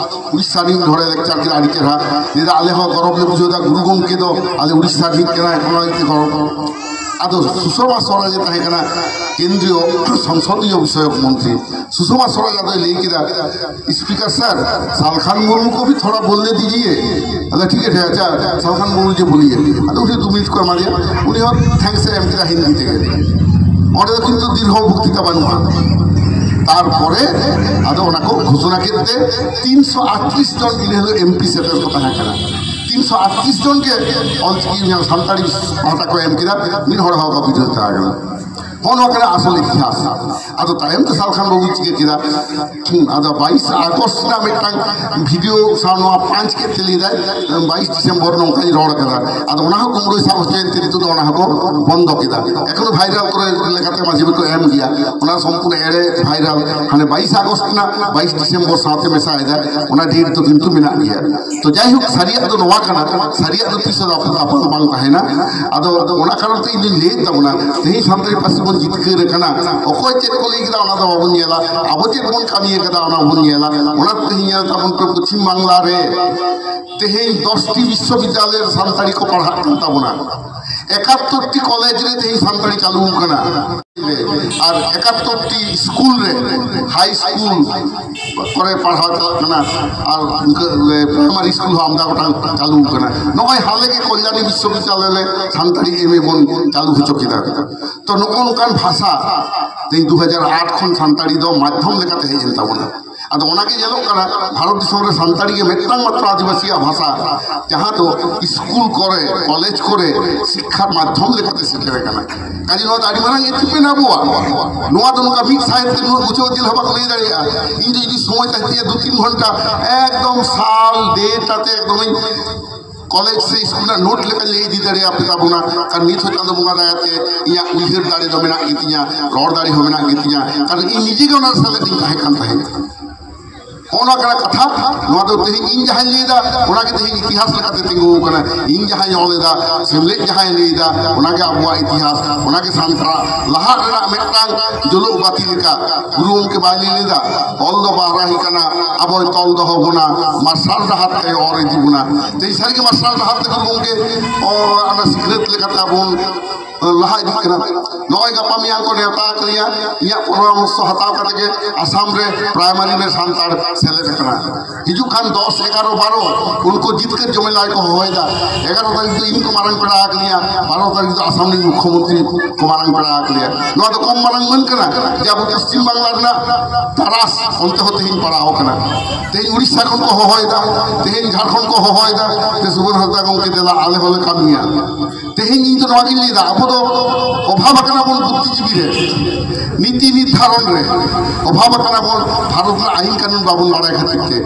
ᱩᱲᱤᱥᱥᱟ ᱨᱤᱱ ᱦᱚᱲᱮ ᱞᱮᱠᱪᱟᱨ ᱠᱮᱫᱟ ᱟᱹᱰᱤ ᱪᱮᱦᱨᱟ, ᱞᱟᱹᱭᱫᱟ ᱟᱞᱮ ᱦᱚᱸ ᱜᱚᱨᱚᱵᱽ ᱞᱮ ᱵᱩᱡᱷᱟᱹᱣ ᱮᱫᱟ, ᱜᱩᱨᱩ ᱜᱚᱢᱠᱮ ᱫᱚ ᱟᱞᱮ ᱩᱲᱤᱥᱥᱟ ᱨᱤᱱᱤᱡ ᱠᱟᱱᱟᱭ, ᱚᱱᱟ ᱞᱟᱹᱜᱤᱫ ᱛᱮ ᱜᱚᱨᱚᱵᱽ᱾ ᱟᱫᱚ ᱥᱩᱥᱚᱢᱟ ᱥᱚᱨᱮᱱ ᱮ ᱛᱟᱦᱮᱸ ᱠᱟᱱᱟ ᱠᱮᱱᱫᱨᱤᱭᱚ ᱥᱚᱝᱥᱚᱫᱤᱭᱚ ᱵᱤᱥᱚᱭᱚᱠ ᱢᱚᱱᱛᱨᱤ, ᱥᱩᱥᱚᱢᱟ ᱥᱚᱨᱮᱱ ᱟᱫᱚᱭ ᱞᱟᱹᱭ ᱠᱮᱫᱟ, "ᱥᱯᱤᱠᱟᱨ ᱥᱟᱨ, ᱥᱟᱞᱠᱷᱟᱱ ᱢᱩᱨᱢᱩ ᱠᱚ ᱵᱷᱤ ᱛᱷᱚᱲᱟ ᱵᱚᱞᱱᱮ ᱫᱤᱡᱤᱭᱮ, ᱟᱪᱪᱷᱟ ᱴᱷᱤᱠ ᱟᱪᱷᱮ, ᱟᱪᱪᱷᱟ ᱥᱟᱞᱠᱷᱟᱱ ᱢᱩᱨᱢᱩ ᱡᱮ ᱵᱚᱞᱤᱭᱮ", ᱟᱫᱚ ᱩᱱᱤ ᱫᱩ ᱢᱤᱱᱤᱴ ᱠᱚ ᱮᱢᱟ ᱫᱮᱭᱟ, ᱩᱱᱤ ᱦᱚᱸ ᱛᱷᱮᱝᱠᱥ ᱮ ᱮᱢ ᱠᱮᱫᱟ ᱦᱤᱱᱫᱤ ᱛᱮᱜᱮ᱾ ᱚᱸᱰᱮ ᱫᱚ ᱠᱤᱱᱛᱩ ᱫᱤᱨᱜᱷᱚ ᱵᱚᱠᱛᱤᱛᱟ ᱵᱟᱹᱱᱩᱜᱼᱟ᱾ ᱛᱟᱨᱯᱚᱨᱮ ᱟᱫᱚ ᱚᱱᱟ ᱠᱚ ᱜᱷᱳᱥᱚᱱᱟ ᱠᱮᱫ ᱛᱮ ᱛᱤᱱᱥᱚ ᱟᱴᱛᱨᱤᱥ ᱡᱚᱱ ᱤᱱᱟᱹ ᱦᱤᱞᱳᱜ ᱮᱢᱯᱤ ᱥᱮᱴᱮᱨ ᱠᱚ ᱛᱟᱦᱮᱸ ᱠᱟᱱᱟ᱾ ᱛᱤᱱᱥᱚ ᱟᱴᱛᱨᱤᱥ ᱡᱚᱱ ᱜᱮ ᱚᱞᱪᱤᱠᱤ ᱥᱟᱱᱛᱟᱲᱤ ᱯᱟᱦᱴᱟ ᱠᱚ ᱮᱢ ᱠᱮᱫᱟ, ᱢᱤᱫ ᱦᱚᱲ ᱦᱚᱸ ᱵᱟᱠᱚ ᱵᱤᱨᱳᱫᱷ ᱫᱟᱲᱮ ᱠᱟᱫᱟ᱾ ᱱᱚᱣᱟ ᱠᱟᱱᱟ ᱟᱥᱚᱞ ᱤᱛᱤᱦᱟᱥ᱾ ᱟᱫᱚ ᱛᱟᱭᱚᱢ ᱛᱮ ᱥᱟᱞᱠᱷᱟᱱ ᱵᱟᱹᱵᱩᱭ ᱪᱤᱠᱟᱹ ᱠᱮᱫᱟ? ᱦᱩᱸ, ᱟᱫᱚ ᱵᱟᱭᱤᱥ ᱟᱜᱚᱥᱴ ᱨᱮᱱᱟᱜ ᱢᱤᱫᱴᱟᱝ ᱵᱷᱤᱰᱤᱭᱳ ᱥᱟᱶ ᱱᱚᱣᱟ ᱯᱟᱸᱪ ᱠᱮᱫ ᱛᱮ ᱞᱟᱹᱭ ᱫᱟᱭ, ᱵᱟᱭᱤᱥ ᱰᱤᱥᱮᱢᱵᱚᱨ ᱱᱚᱝᱠᱟᱧ ᱨᱚᱲ ᱠᱟᱫᱟ᱾ ᱟᱫᱚ ᱚᱱᱟ ᱦᱚᱸ ᱠᱩᱢᱵᱽᱲᱩᱭ ᱥᱟᱵ ᱦᱚᱪᱚᱭᱮᱱ ᱛᱮ ᱱᱤᱛᱚᱜ ᱫᱚ ᱚᱱᱟ ᱦᱚᱸᱠᱚ ᱵᱚᱱᱫᱚ ᱠᱮᱫᱟ᱾ ᱮᱠᱷᱚᱱᱳ ᱵᱷᱟᱭᱨᱟᱞ ᱠᱚᱨᱮ ᱞᱮᱠᱟᱛᱮ ᱢᱟᱡᱷᱮ ᱢᱟᱡᱷᱮ ᱠᱚ ᱮᱢ ᱜᱮᱭᱟ, ᱚᱱᱟ ᱥᱚᱢᱯᱩᱨᱱᱚ ᱮᱲᱮ ᱵᱷᱟᱭᱨᱟᱞ᱾ ᱦᱟᱱᱮ ᱵᱟᱭᱤᱥ ᱟᱜᱚᱥᱴ ᱨᱮᱱᱟᱜ ᱵᱟᱭᱤᱥ ᱰᱤᱥᱮᱢᱵᱚᱨ ᱥᱟᱶᱛᱮ ᱢᱮᱥᱟᱭᱮᱫᱟ, ᱚᱱᱟ ᱰᱮᱴ ᱫᱚ ᱠᱤᱱᱛᱩ ᱢᱮᱱᱟᱜ ᱜᱮᱭᱟ᱾ ᱛᱚ ᱡᱟᱭᱦᱳᱠ, ᱥᱟᱹᱨᱤᱭᱟᱜ ᱫᱚ ᱱᱚᱣᱟ ᱠᱟᱱᱟ, ᱥᱟᱹᱨᱤᱭᱟᱜ ᱫᱚ ᱛᱤᱥ ᱦᱚᱸ ᱫᱟᱯᱟᱞ ᱵᱟᱝ ᱛᱟᱦᱮᱱᱟ᱾ ᱟᱫᱚ ᱚᱱᱟ ᱠᱟᱨᱚᱱ ᱛᱮ ᱤᱧ ᱫᱩᱧ ᱞᱟᱹᱭᱮᱫ ᱛᱟᱵᱚᱱᱟ, ᱛᱮᱦᱮᱧ ᱥᱟᱱᱛᱟᱲᱤ ᱯᱟᱹᱨᱥᱤ ᱵᱚᱱ ᱡᱤᱛᱠᱟᱹᱨ ᱟᱠᱟᱱᱟ, ᱚᱠᱚᱭ ᱪᱮᱫ ᱠᱚ ᱞᱟᱹᱭ ᱠᱮᱫᱟ ᱚᱱᱟ ᱫᱚ ᱵᱟᱵᱚᱱ ᱧᱮᱞᱟ, ᱟᱵᱚ ᱪᱮᱫ ᱵᱚᱱ ᱠᱟᱹᱢᱤ ᱟᱠᱟᱫᱟ ᱚᱱᱟ ᱵᱚᱱ ᱧᱮᱞᱟ᱾ ᱚᱱᱟ ᱛᱮᱦᱮᱧ ᱧᱮᱞ ᱛᱟᱵᱚᱱ ᱯᱮ, ᱯᱚᱪᱷᱤᱢ ᱵᱟᱝᱞᱟ ᱨᱮ ᱛᱮᱦᱮᱧ ᱫᱚᱥᱴᱤ ᱵᱤᱥᱥᱚᱵᱤᱫᱽᱫᱟᱞᱚᱭ ᱨᱮ ᱥᱟᱱᱛᱟᱲᱤ ᱠᱚ ᱯᱟᱲᱦᱟᱜ ᱠᱟᱱ ᱛᱟᱵᱚᱱᱟ, ᱮᱠᱟᱛᱛᱳᱨ ᱴᱤ ᱠᱚᱞᱮᱡᱽ ᱨᱮ ᱛᱮᱦᱮᱧ ᱥᱟᱱᱛᱟᱲᱤ ᱪᱟᱹᱞᱩ ᱟᱠᱟᱱᱟ, ᱟᱨ ᱮᱠᱟᱛᱛᱳᱨ ᱴᱤ ᱥᱠᱩᱞ ᱨᱮ, ᱦᱟᱭ ᱥᱠᱩᱞ ᱠᱚᱨᱮ ᱯᱟᱲᱦᱟᱣ ᱪᱟᱞᱟᱜ ᱠᱟᱱᱟ, ᱟᱨ ᱤᱱᱠᱟᱹ ᱯᱨᱟᱭᱢᱟᱨᱤ ᱥᱠᱩᱞ ᱦᱚᱸ ᱟᱢᱫᱟ ᱜᱚᱴᱟᱝ ᱪᱟᱹᱞᱩ ᱟᱠᱟᱱᱟ᱾ ᱱᱚᱜᱼᱚᱭ ᱦᱟᱞᱮ ᱜᱮ ᱠᱚᱞᱭᱟᱱᱤ ᱵᱤᱥᱥᱚᱵᱤᱫᱽᱫᱟᱞᱚᱭ ᱨᱮ ᱥᱟᱱᱛᱟᱲᱤ ᱮᱢ ᱮ ᱵᱚᱱ ᱪᱟᱹᱞᱩ ᱦᱚᱪᱚ ᱠᱮᱫᱟ᱾ ᱛᱚ ᱱᱚᱜᱼᱚ ᱱᱚᱝᱠᱟᱱ ᱵᱷᱟᱥᱟ ᱛᱮᱦᱮᱧ ᱫᱩ ᱦᱟᱡᱟᱨ ᱟᱴ ᱠᱷᱚᱱ ᱥᱟᱱᱛᱟᱲᱤ ᱫᱚ ᱢᱟᱫᱽᱫᱷᱚᱢ ᱞᱮᱠᱟᱛᱮ ᱦᱮᱡ ᱮᱱ ᱛᱟᱵᱚᱱᱟ᱾ ᱟᱫᱚ ᱚᱱᱟᱜᱮ ᱧᱮᱞᱚᱜ ᱠᱟᱱᱟ, ᱵᱷᱟᱨᱚᱛ ᱫᱤᱥᱚᱢ ᱨᱮ ᱥᱟᱱᱛᱟᱲᱤ ᱜᱮ ᱢᱤᱫᱴᱟᱝ ᱢᱟᱛᱨᱚ ᱟᱹᱫᱤᱵᱟᱹᱥᱤᱭᱟᱜ ᱵᱷᱟᱥᱟ, ᱡᱟᱦᱟᱸ ᱫᱚ ᱥᱠᱩᱞ ᱠᱚᱨᱮ, ᱠᱚᱞᱮᱡᱽ ᱠᱚᱨᱮ ᱥᱤᱠᱠᱷᱟ ᱢᱟᱫᱽᱫᱷᱚᱢ ᱞᱮᱠᱟᱛᱮ ᱥᱮᱴᱮᱨ ᱟᱠᱟᱱᱟ᱾ ᱠᱟᱡᱮ ᱱᱚᱣᱟ ᱫᱚ ᱟᱹᱰᱤ ᱢᱟᱨᱟᱝ ᱮᱪᱤᱵᱷᱢᱮᱱᱴ ᱟᱵᱚᱣᱟᱜ᱾ ᱱᱚᱣᱟ ᱫᱚ ᱱᱚᱝᱠᱟ ᱢᱤᱫ ᱥᱟᱭ ᱛᱮ ᱱᱩᱱᱟᱹᱜ ᱵᱚᱪᱷᱚᱨ ᱪᱮᱫ ᱦᱚᱸ ᱵᱟᱠᱚ ᱞᱟᱹᱭ ᱫᱟᱲᱮᱭᱟᱜᱼᱟ᱾ ᱤᱧ ᱫᱚ ᱡᱩᱫᱤ ᱥᱚᱢᱚᱭ ᱛᱟᱦᱮᱸ ᱛᱤᱧᱟᱹ ᱫᱩ ᱛᱤᱱ ᱜᱷᱚᱱᱴᱟ ᱮᱠᱫᱚᱢ ᱥᱟᱞ ᱰᱮᱴ ᱟᱛᱮ ᱮᱠᱫᱚᱢ ᱤᱧ ᱠᱚᱞᱮᱡᱽ ᱥᱮ ᱥᱠᱩᱞ ᱨᱮᱱᱟᱜ ᱱᱳᱴ ᱞᱮᱠᱟᱧ ᱞᱟᱹᱭ ᱤᱫᱤ ᱫᱟᱲᱮᱭᱟᱯᱮ ᱛᱟᱵᱚᱱᱟ᱾ ᱟᱨ ᱱᱤᱛ ᱦᱚᱸ ᱪᱟᱸᱫᱳ ᱵᱚᱸᱜᱟ ᱫᱟᱭᱟᱛᱮ ᱤᱧᱟᱹᱜ ᱩᱭᱦᱟᱹᱨ ᱫᱟᱲᱮ ᱫᱚ ᱢᱮᱱᱟᱜ ᱜᱮᱛᱤᱧᱟ, ᱨᱚᱲ ᱫᱟᱲᱮ ᱦᱚᱸ ᱢᱮᱱᱟᱜ ᱜᱮᱛᱤᱧᱟ, ᱠᱟᱨᱚᱱ ᱤᱧ ᱱᱤᱡᱮ ᱜᱮ ᱚᱱᱟ ᱥᱮᱞᱮᱫ ᱤᱧ ᱛᱟᱦᱮᱸ ᱠᱟᱱ ᱛᱟᱦᱮᱸᱫ᱾ ᱦᱚᱸᱜᱼᱚ ᱱᱚᱣᱟ ᱠᱟᱱᱟ ᱠᱟᱛᱷᱟ᱾ ᱱᱚᱣᱟ ᱫᱚ ᱛᱮᱦᱮᱧ ᱤᱧ ᱡᱟᱦᱟᱸᱧ ᱞᱟᱹᱭᱫᱟ, ᱚᱱᱟ ᱜᱮ ᱛᱮᱦᱮᱧ ᱤᱛᱤᱦᱟᱥ ᱞᱮᱠᱟᱛᱮ ᱛᱤᱸᱜᱩ ᱟᱠᱟᱱᱟ᱾ ᱤᱧ ᱡᱟᱦᱟᱸᱧ ᱚᱞ ᱮᱫᱟ, ᱥᱮᱢᱞᱮᱫ ᱡᱟᱦᱟᱸᱭ ᱞᱟᱹᱭᱫᱟ, ᱚᱱᱟ ᱜᱮ ᱟᱵᱚᱣᱟᱜ ᱤᱛᱤᱦᱟᱥ, ᱚᱱᱟ ᱜᱮ ᱥᱟᱱᱛᱟᱲᱟᱜ ᱞᱟᱦᱟᱜ ᱨᱮᱱᱟᱜ ᱢᱤᱫᱴᱟᱝ ᱡᱩᱞᱩᱜ ᱵᱟᱹᱛᱤ ᱞᱮᱠᱟ᱾ ᱜᱩᱨᱩ ᱜᱚᱢᱠᱮ ᱵᱟᱭ ᱞᱟᱹᱭ ᱞᱮᱫᱟ, ᱚᱞ ᱫᱚ ᱵᱟᱦᱨᱟᱦᱤ ᱠᱟᱱᱟ, ᱟᱵᱚᱭ ᱛᱚᱞ ᱫᱚᱦᱚ ᱵᱚᱱᱟ, ᱢᱟᱨᱥᱟᱞ ᱰᱟᱦᱟᱨ ᱛᱮ ᱚᱨ ᱤᱫᱤ ᱵᱚᱱᱟ᱾ ᱛᱮᱦᱮᱧ ᱥᱟᱹᱨᱤᱜᱮ ᱢᱟᱨᱥᱟᱞ ᱰᱟᱦᱟᱨ ᱛᱮ ᱜᱩᱨᱩ ᱜᱚᱢᱠᱮ, ᱚ, ᱚᱱᱟ ᱥᱤᱠᱷᱱᱟᱹᱛ ᱞᱮᱠᱟᱛᱮ ᱟᱵᱚ ᱵᱚᱱ ᱞᱟᱦᱟ ᱤᱫᱤᱜ ᱠᱟᱱᱟ᱾ ᱱᱚᱜᱼᱚᱭ ᱜᱟᱯᱟ ᱢᱮᱭᱟᱝ ᱠᱚ ᱱᱮᱣᱛᱟ ᱟᱠᱟᱫᱤᱧᱟ, ᱤᱧᱟᱹᱜ ᱯᱚᱨᱟᱢᱚᱨᱥᱚ ᱦᱟᱛᱟᱣ ᱠᱟᱛᱮ ᱜᱮ ᱟᱥᱟᱢ ᱨᱮ ᱯᱨᱟᱭᱢᱟᱨᱤ ᱨᱮ ᱥᱟᱱᱛᱟᱲ ᱥᱮᱞᱮᱫ ᱟᱠᱟᱱᱟ᱾ ᱦᱤᱡᱩᱜ ᱠᱷᱟᱱ ᱫᱚᱥ, ᱮᱜᱟᱨᱚ, ᱵᱟᱨᱚ ᱩᱱᱠᱩ ᱡᱤᱛᱠᱟᱹᱨ ᱡᱚᱢᱮᱞᱟᱭ ᱠᱚ ᱦᱚᱦᱚᱭᱮᱫᱟ, ᱮᱜᱟᱨᱚ ᱛᱟᱹᱨᱤᱠᱷ ᱫᱚ ᱤᱧ ᱠᱚ ᱢᱟᱨᱟᱝ ᱯᱮᱲᱟ ᱟᱠᱟᱫᱤᱧᱟ, ᱵᱟᱨᱚ ᱛᱟᱹᱨᱤᱠᱷ ᱫᱚ ᱟᱥᱟᱢ ᱨᱤᱱ ᱢᱩᱠᱷᱭᱚᱢᱚᱱᱛᱨᱤ ᱠᱚ ᱢᱟᱨᱟᱝ ᱯᱮᱲᱟ ᱟᱠᱟᱫᱤᱧᱟ᱾ ᱱᱚᱣᱟ ᱫᱚ ᱠᱚᱢ ᱢᱟᱨᱟᱝ ᱢᱟᱹᱱ ᱠᱟᱱᱟ ᱡᱮ ᱟᱵᱚ ᱯᱚᱥᱪᱤᱢ ᱵᱟᱝᱞᱟ ᱨᱮᱱᱟᱜ ᱛᱟᱨᱟᱥ ᱚᱱᱛᱮ ᱦᱚᱸ ᱛᱮᱦᱮᱧ ᱯᱟᱲᱟᱣ ᱟᱠᱟᱱᱟ᱾ ᱛᱮᱦᱮᱧ ᱩᱲᱤᱥᱥᱟ ᱠᱷᱚᱱ ᱠᱚ ᱦᱚᱦᱚᱭᱮᱫᱟ, ᱛᱮᱦᱮᱧ ᱡᱷᱟᱲᱠᱷᱚᱸᱰ ᱠᱚ ᱦᱚᱦᱚᱭᱮᱫᱟ ᱡᱮ ᱥᱩᱵᱚᱫᱷ ᱦᱟᱸᱥᱫᱟ ᱜᱚᱢᱠᱮ ᱫᱮᱞᱟ ᱟᱞᱮ ᱦᱚᱸᱞᱮ ᱠᱟᱹᱢᱤᱭᱟ᱾ ᱛᱮᱦᱮᱧ ᱤᱧ ᱫᱚ ᱱᱚᱣᱟ ᱜᱤᱧ ᱞᱟᱹᱭᱫᱟ, ᱟᱵᱚ ᱫᱚ ᱚᱵᱷᱟᱵ ᱟᱠᱟᱱᱟ ᱵᱚᱱ ᱵᱩᱫᱽᱫᱷᱤᱡᱤᱵᱤ ᱨᱮ, ᱱᱤᱛᱤ ᱱᱤᱨᱫᱷᱟᱨᱚᱱ ᱨᱮ ᱚᱵᱷᱟᱵ ᱟᱠᱟᱱᱟ ᱵᱚᱱ᱾ ᱵᱷᱟᱨᱚᱛ ᱨᱮᱱᱟᱜ ᱟᱹᱭᱤᱱ ᱠᱟᱹᱱᱩᱱ ᱵᱟᱵᱚᱱ ᱵᱟᱲᱟᱭ ᱠᱷᱟᱹᱛᱤᱨ ᱛᱮ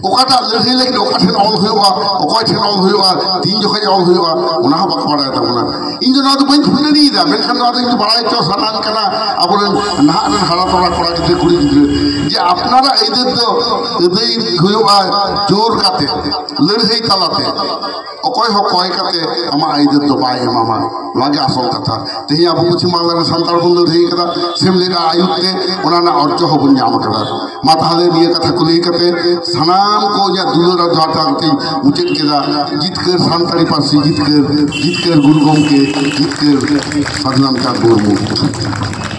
ᱚᱠᱟᱴᱟᱜ ᱞᱟᱹᱲᱦᱟᱹᱭ ᱞᱟᱹᱜᱤᱫ ᱚᱠᱟ ᱴᱷᱮᱱ ᱚᱞ ᱦᱩᱭᱩᱜᱼᱟ, ᱚᱠᱚᱭ ᱴᱷᱮᱱ ᱚᱞ ᱦᱩᱭᱩᱜᱼᱟ, ᱛᱤᱱ ᱡᱚᱠᱷᱚᱡ ᱚᱞ ᱦᱩᱭᱩᱜᱼᱟ, ᱚᱱᱟ ᱦᱚᱸ ᱵᱟᱠᱚ ᱵᱟᱲᱟᱭ ᱛᱟᱵᱚᱱᱟ᱾ ᱤᱧ ᱫᱚ ᱱᱚᱣᱟ ᱫᱚ ᱵᱟᱹᱧ ᱠᱷᱩᱱᱟᱹᱱᱤᱭᱮᱫᱟ, ᱢᱮᱱᱠᱷᱟᱱ ᱱᱚᱣᱟ ᱫᱚ ᱤᱧ ᱫᱚ ᱵᱟᱲᱟᱭ ᱦᱚᱪᱚ ᱥᱟᱱᱟᱧ ᱠᱟᱱᱟ ᱟᱵᱚᱨᱮᱱ ᱱᱟᱦᱟᱜ ᱨᱮᱱ ᱦᱟᱨᱟ ᱛᱚᱨᱟ ᱠᱚᱲᱟ ᱜᱤᱫᱽᱨᱟᱹ, ᱠᱩᱲᱤ ᱜᱤᱫᱽᱨᱟᱹ, ᱡᱮ ᱟᱯᱱᱟᱨᱟᱜ ᱟᱹᱭᱫᱟᱹᱨ ᱫᱚ ᱟᱹᱫᱟᱹᱭ ᱦᱩᱭᱩᱜᱼᱟ ᱡᱳᱨ ᱠᱟᱛᱮ, ᱞᱟᱹᱲᱦᱟᱹᱭ ᱛᱟᱞᱟᱛᱮ᱾ ᱚᱠᱚᱭ ᱦᱚᱸ ᱠᱚᱭ ᱠᱟᱛᱮ ᱟᱢᱟᱜ ᱟᱹᱭᱫᱟᱹᱨ ᱫᱚ ᱵᱟᱭ ᱮᱢᱟᱢᱟ᱾ ᱱᱚᱣᱟ ᱜᱮ ᱟᱥᱚᱞ ᱠᱟᱛᱷᱟ᱾ ᱛᱮᱦᱮᱧ ᱟᱵᱚ ᱯᱚᱪᱷᱤᱢ ᱵᱟᱝᱞᱟ ᱨᱮ ᱥᱟᱱᱛᱟᱲ ᱵᱚᱱ ᱞᱟᱹᱲᱦᱟᱹᱭ ᱠᱟᱫᱟ, ᱥᱮᱢᱞᱮᱫ ᱟᱜ ᱟᱹᱭᱩᱨ ᱛᱮ ᱚᱱᱟ ᱨᱮᱱᱟᱜ ᱚᱨᱡᱚ ᱦᱚᱸᱵᱚᱱ ᱧᱟᱢ ᱠᱟᱫᱟ᱾ ᱢᱟ ᱛᱟᱦᱞᱮ ᱱᱤᱭᱟᱹ ᱠᱟᱛᱷᱟ ᱠᱚ ᱞᱟᱹᱭ ᱠᱟᱛᱮ ᱥᱟᱱᱟᱢ ᱠᱚ ᱤᱧᱟᱹᱜ ᱫᱩᱞᱟᱹᱲ ᱟᱨ ᱡᱚᱦᱟᱨ ᱠᱟᱛᱮᱧ ᱢᱩᱪᱟᱹᱫ ᱠᱮᱫᱟ᱾ ᱡᱤᱛᱠᱟᱹᱨ ᱥᱟᱱᱛᱟᱲᱤ ᱯᱟᱹᱨᱥᱤ, ᱡᱤᱛᱠᱟᱹᱨ, ᱡᱤᱛᱠᱟᱹᱨ ᱜᱩᱨᱩ ᱜᱚᱢᱠᱮ, ᱡᱤᱛᱠᱟᱹᱨ ᱥᱟᱫᱷᱩ ᱨᱟᱢᱪᱟᱸᱫᱽ ᱢᱩᱨᱢᱩ᱾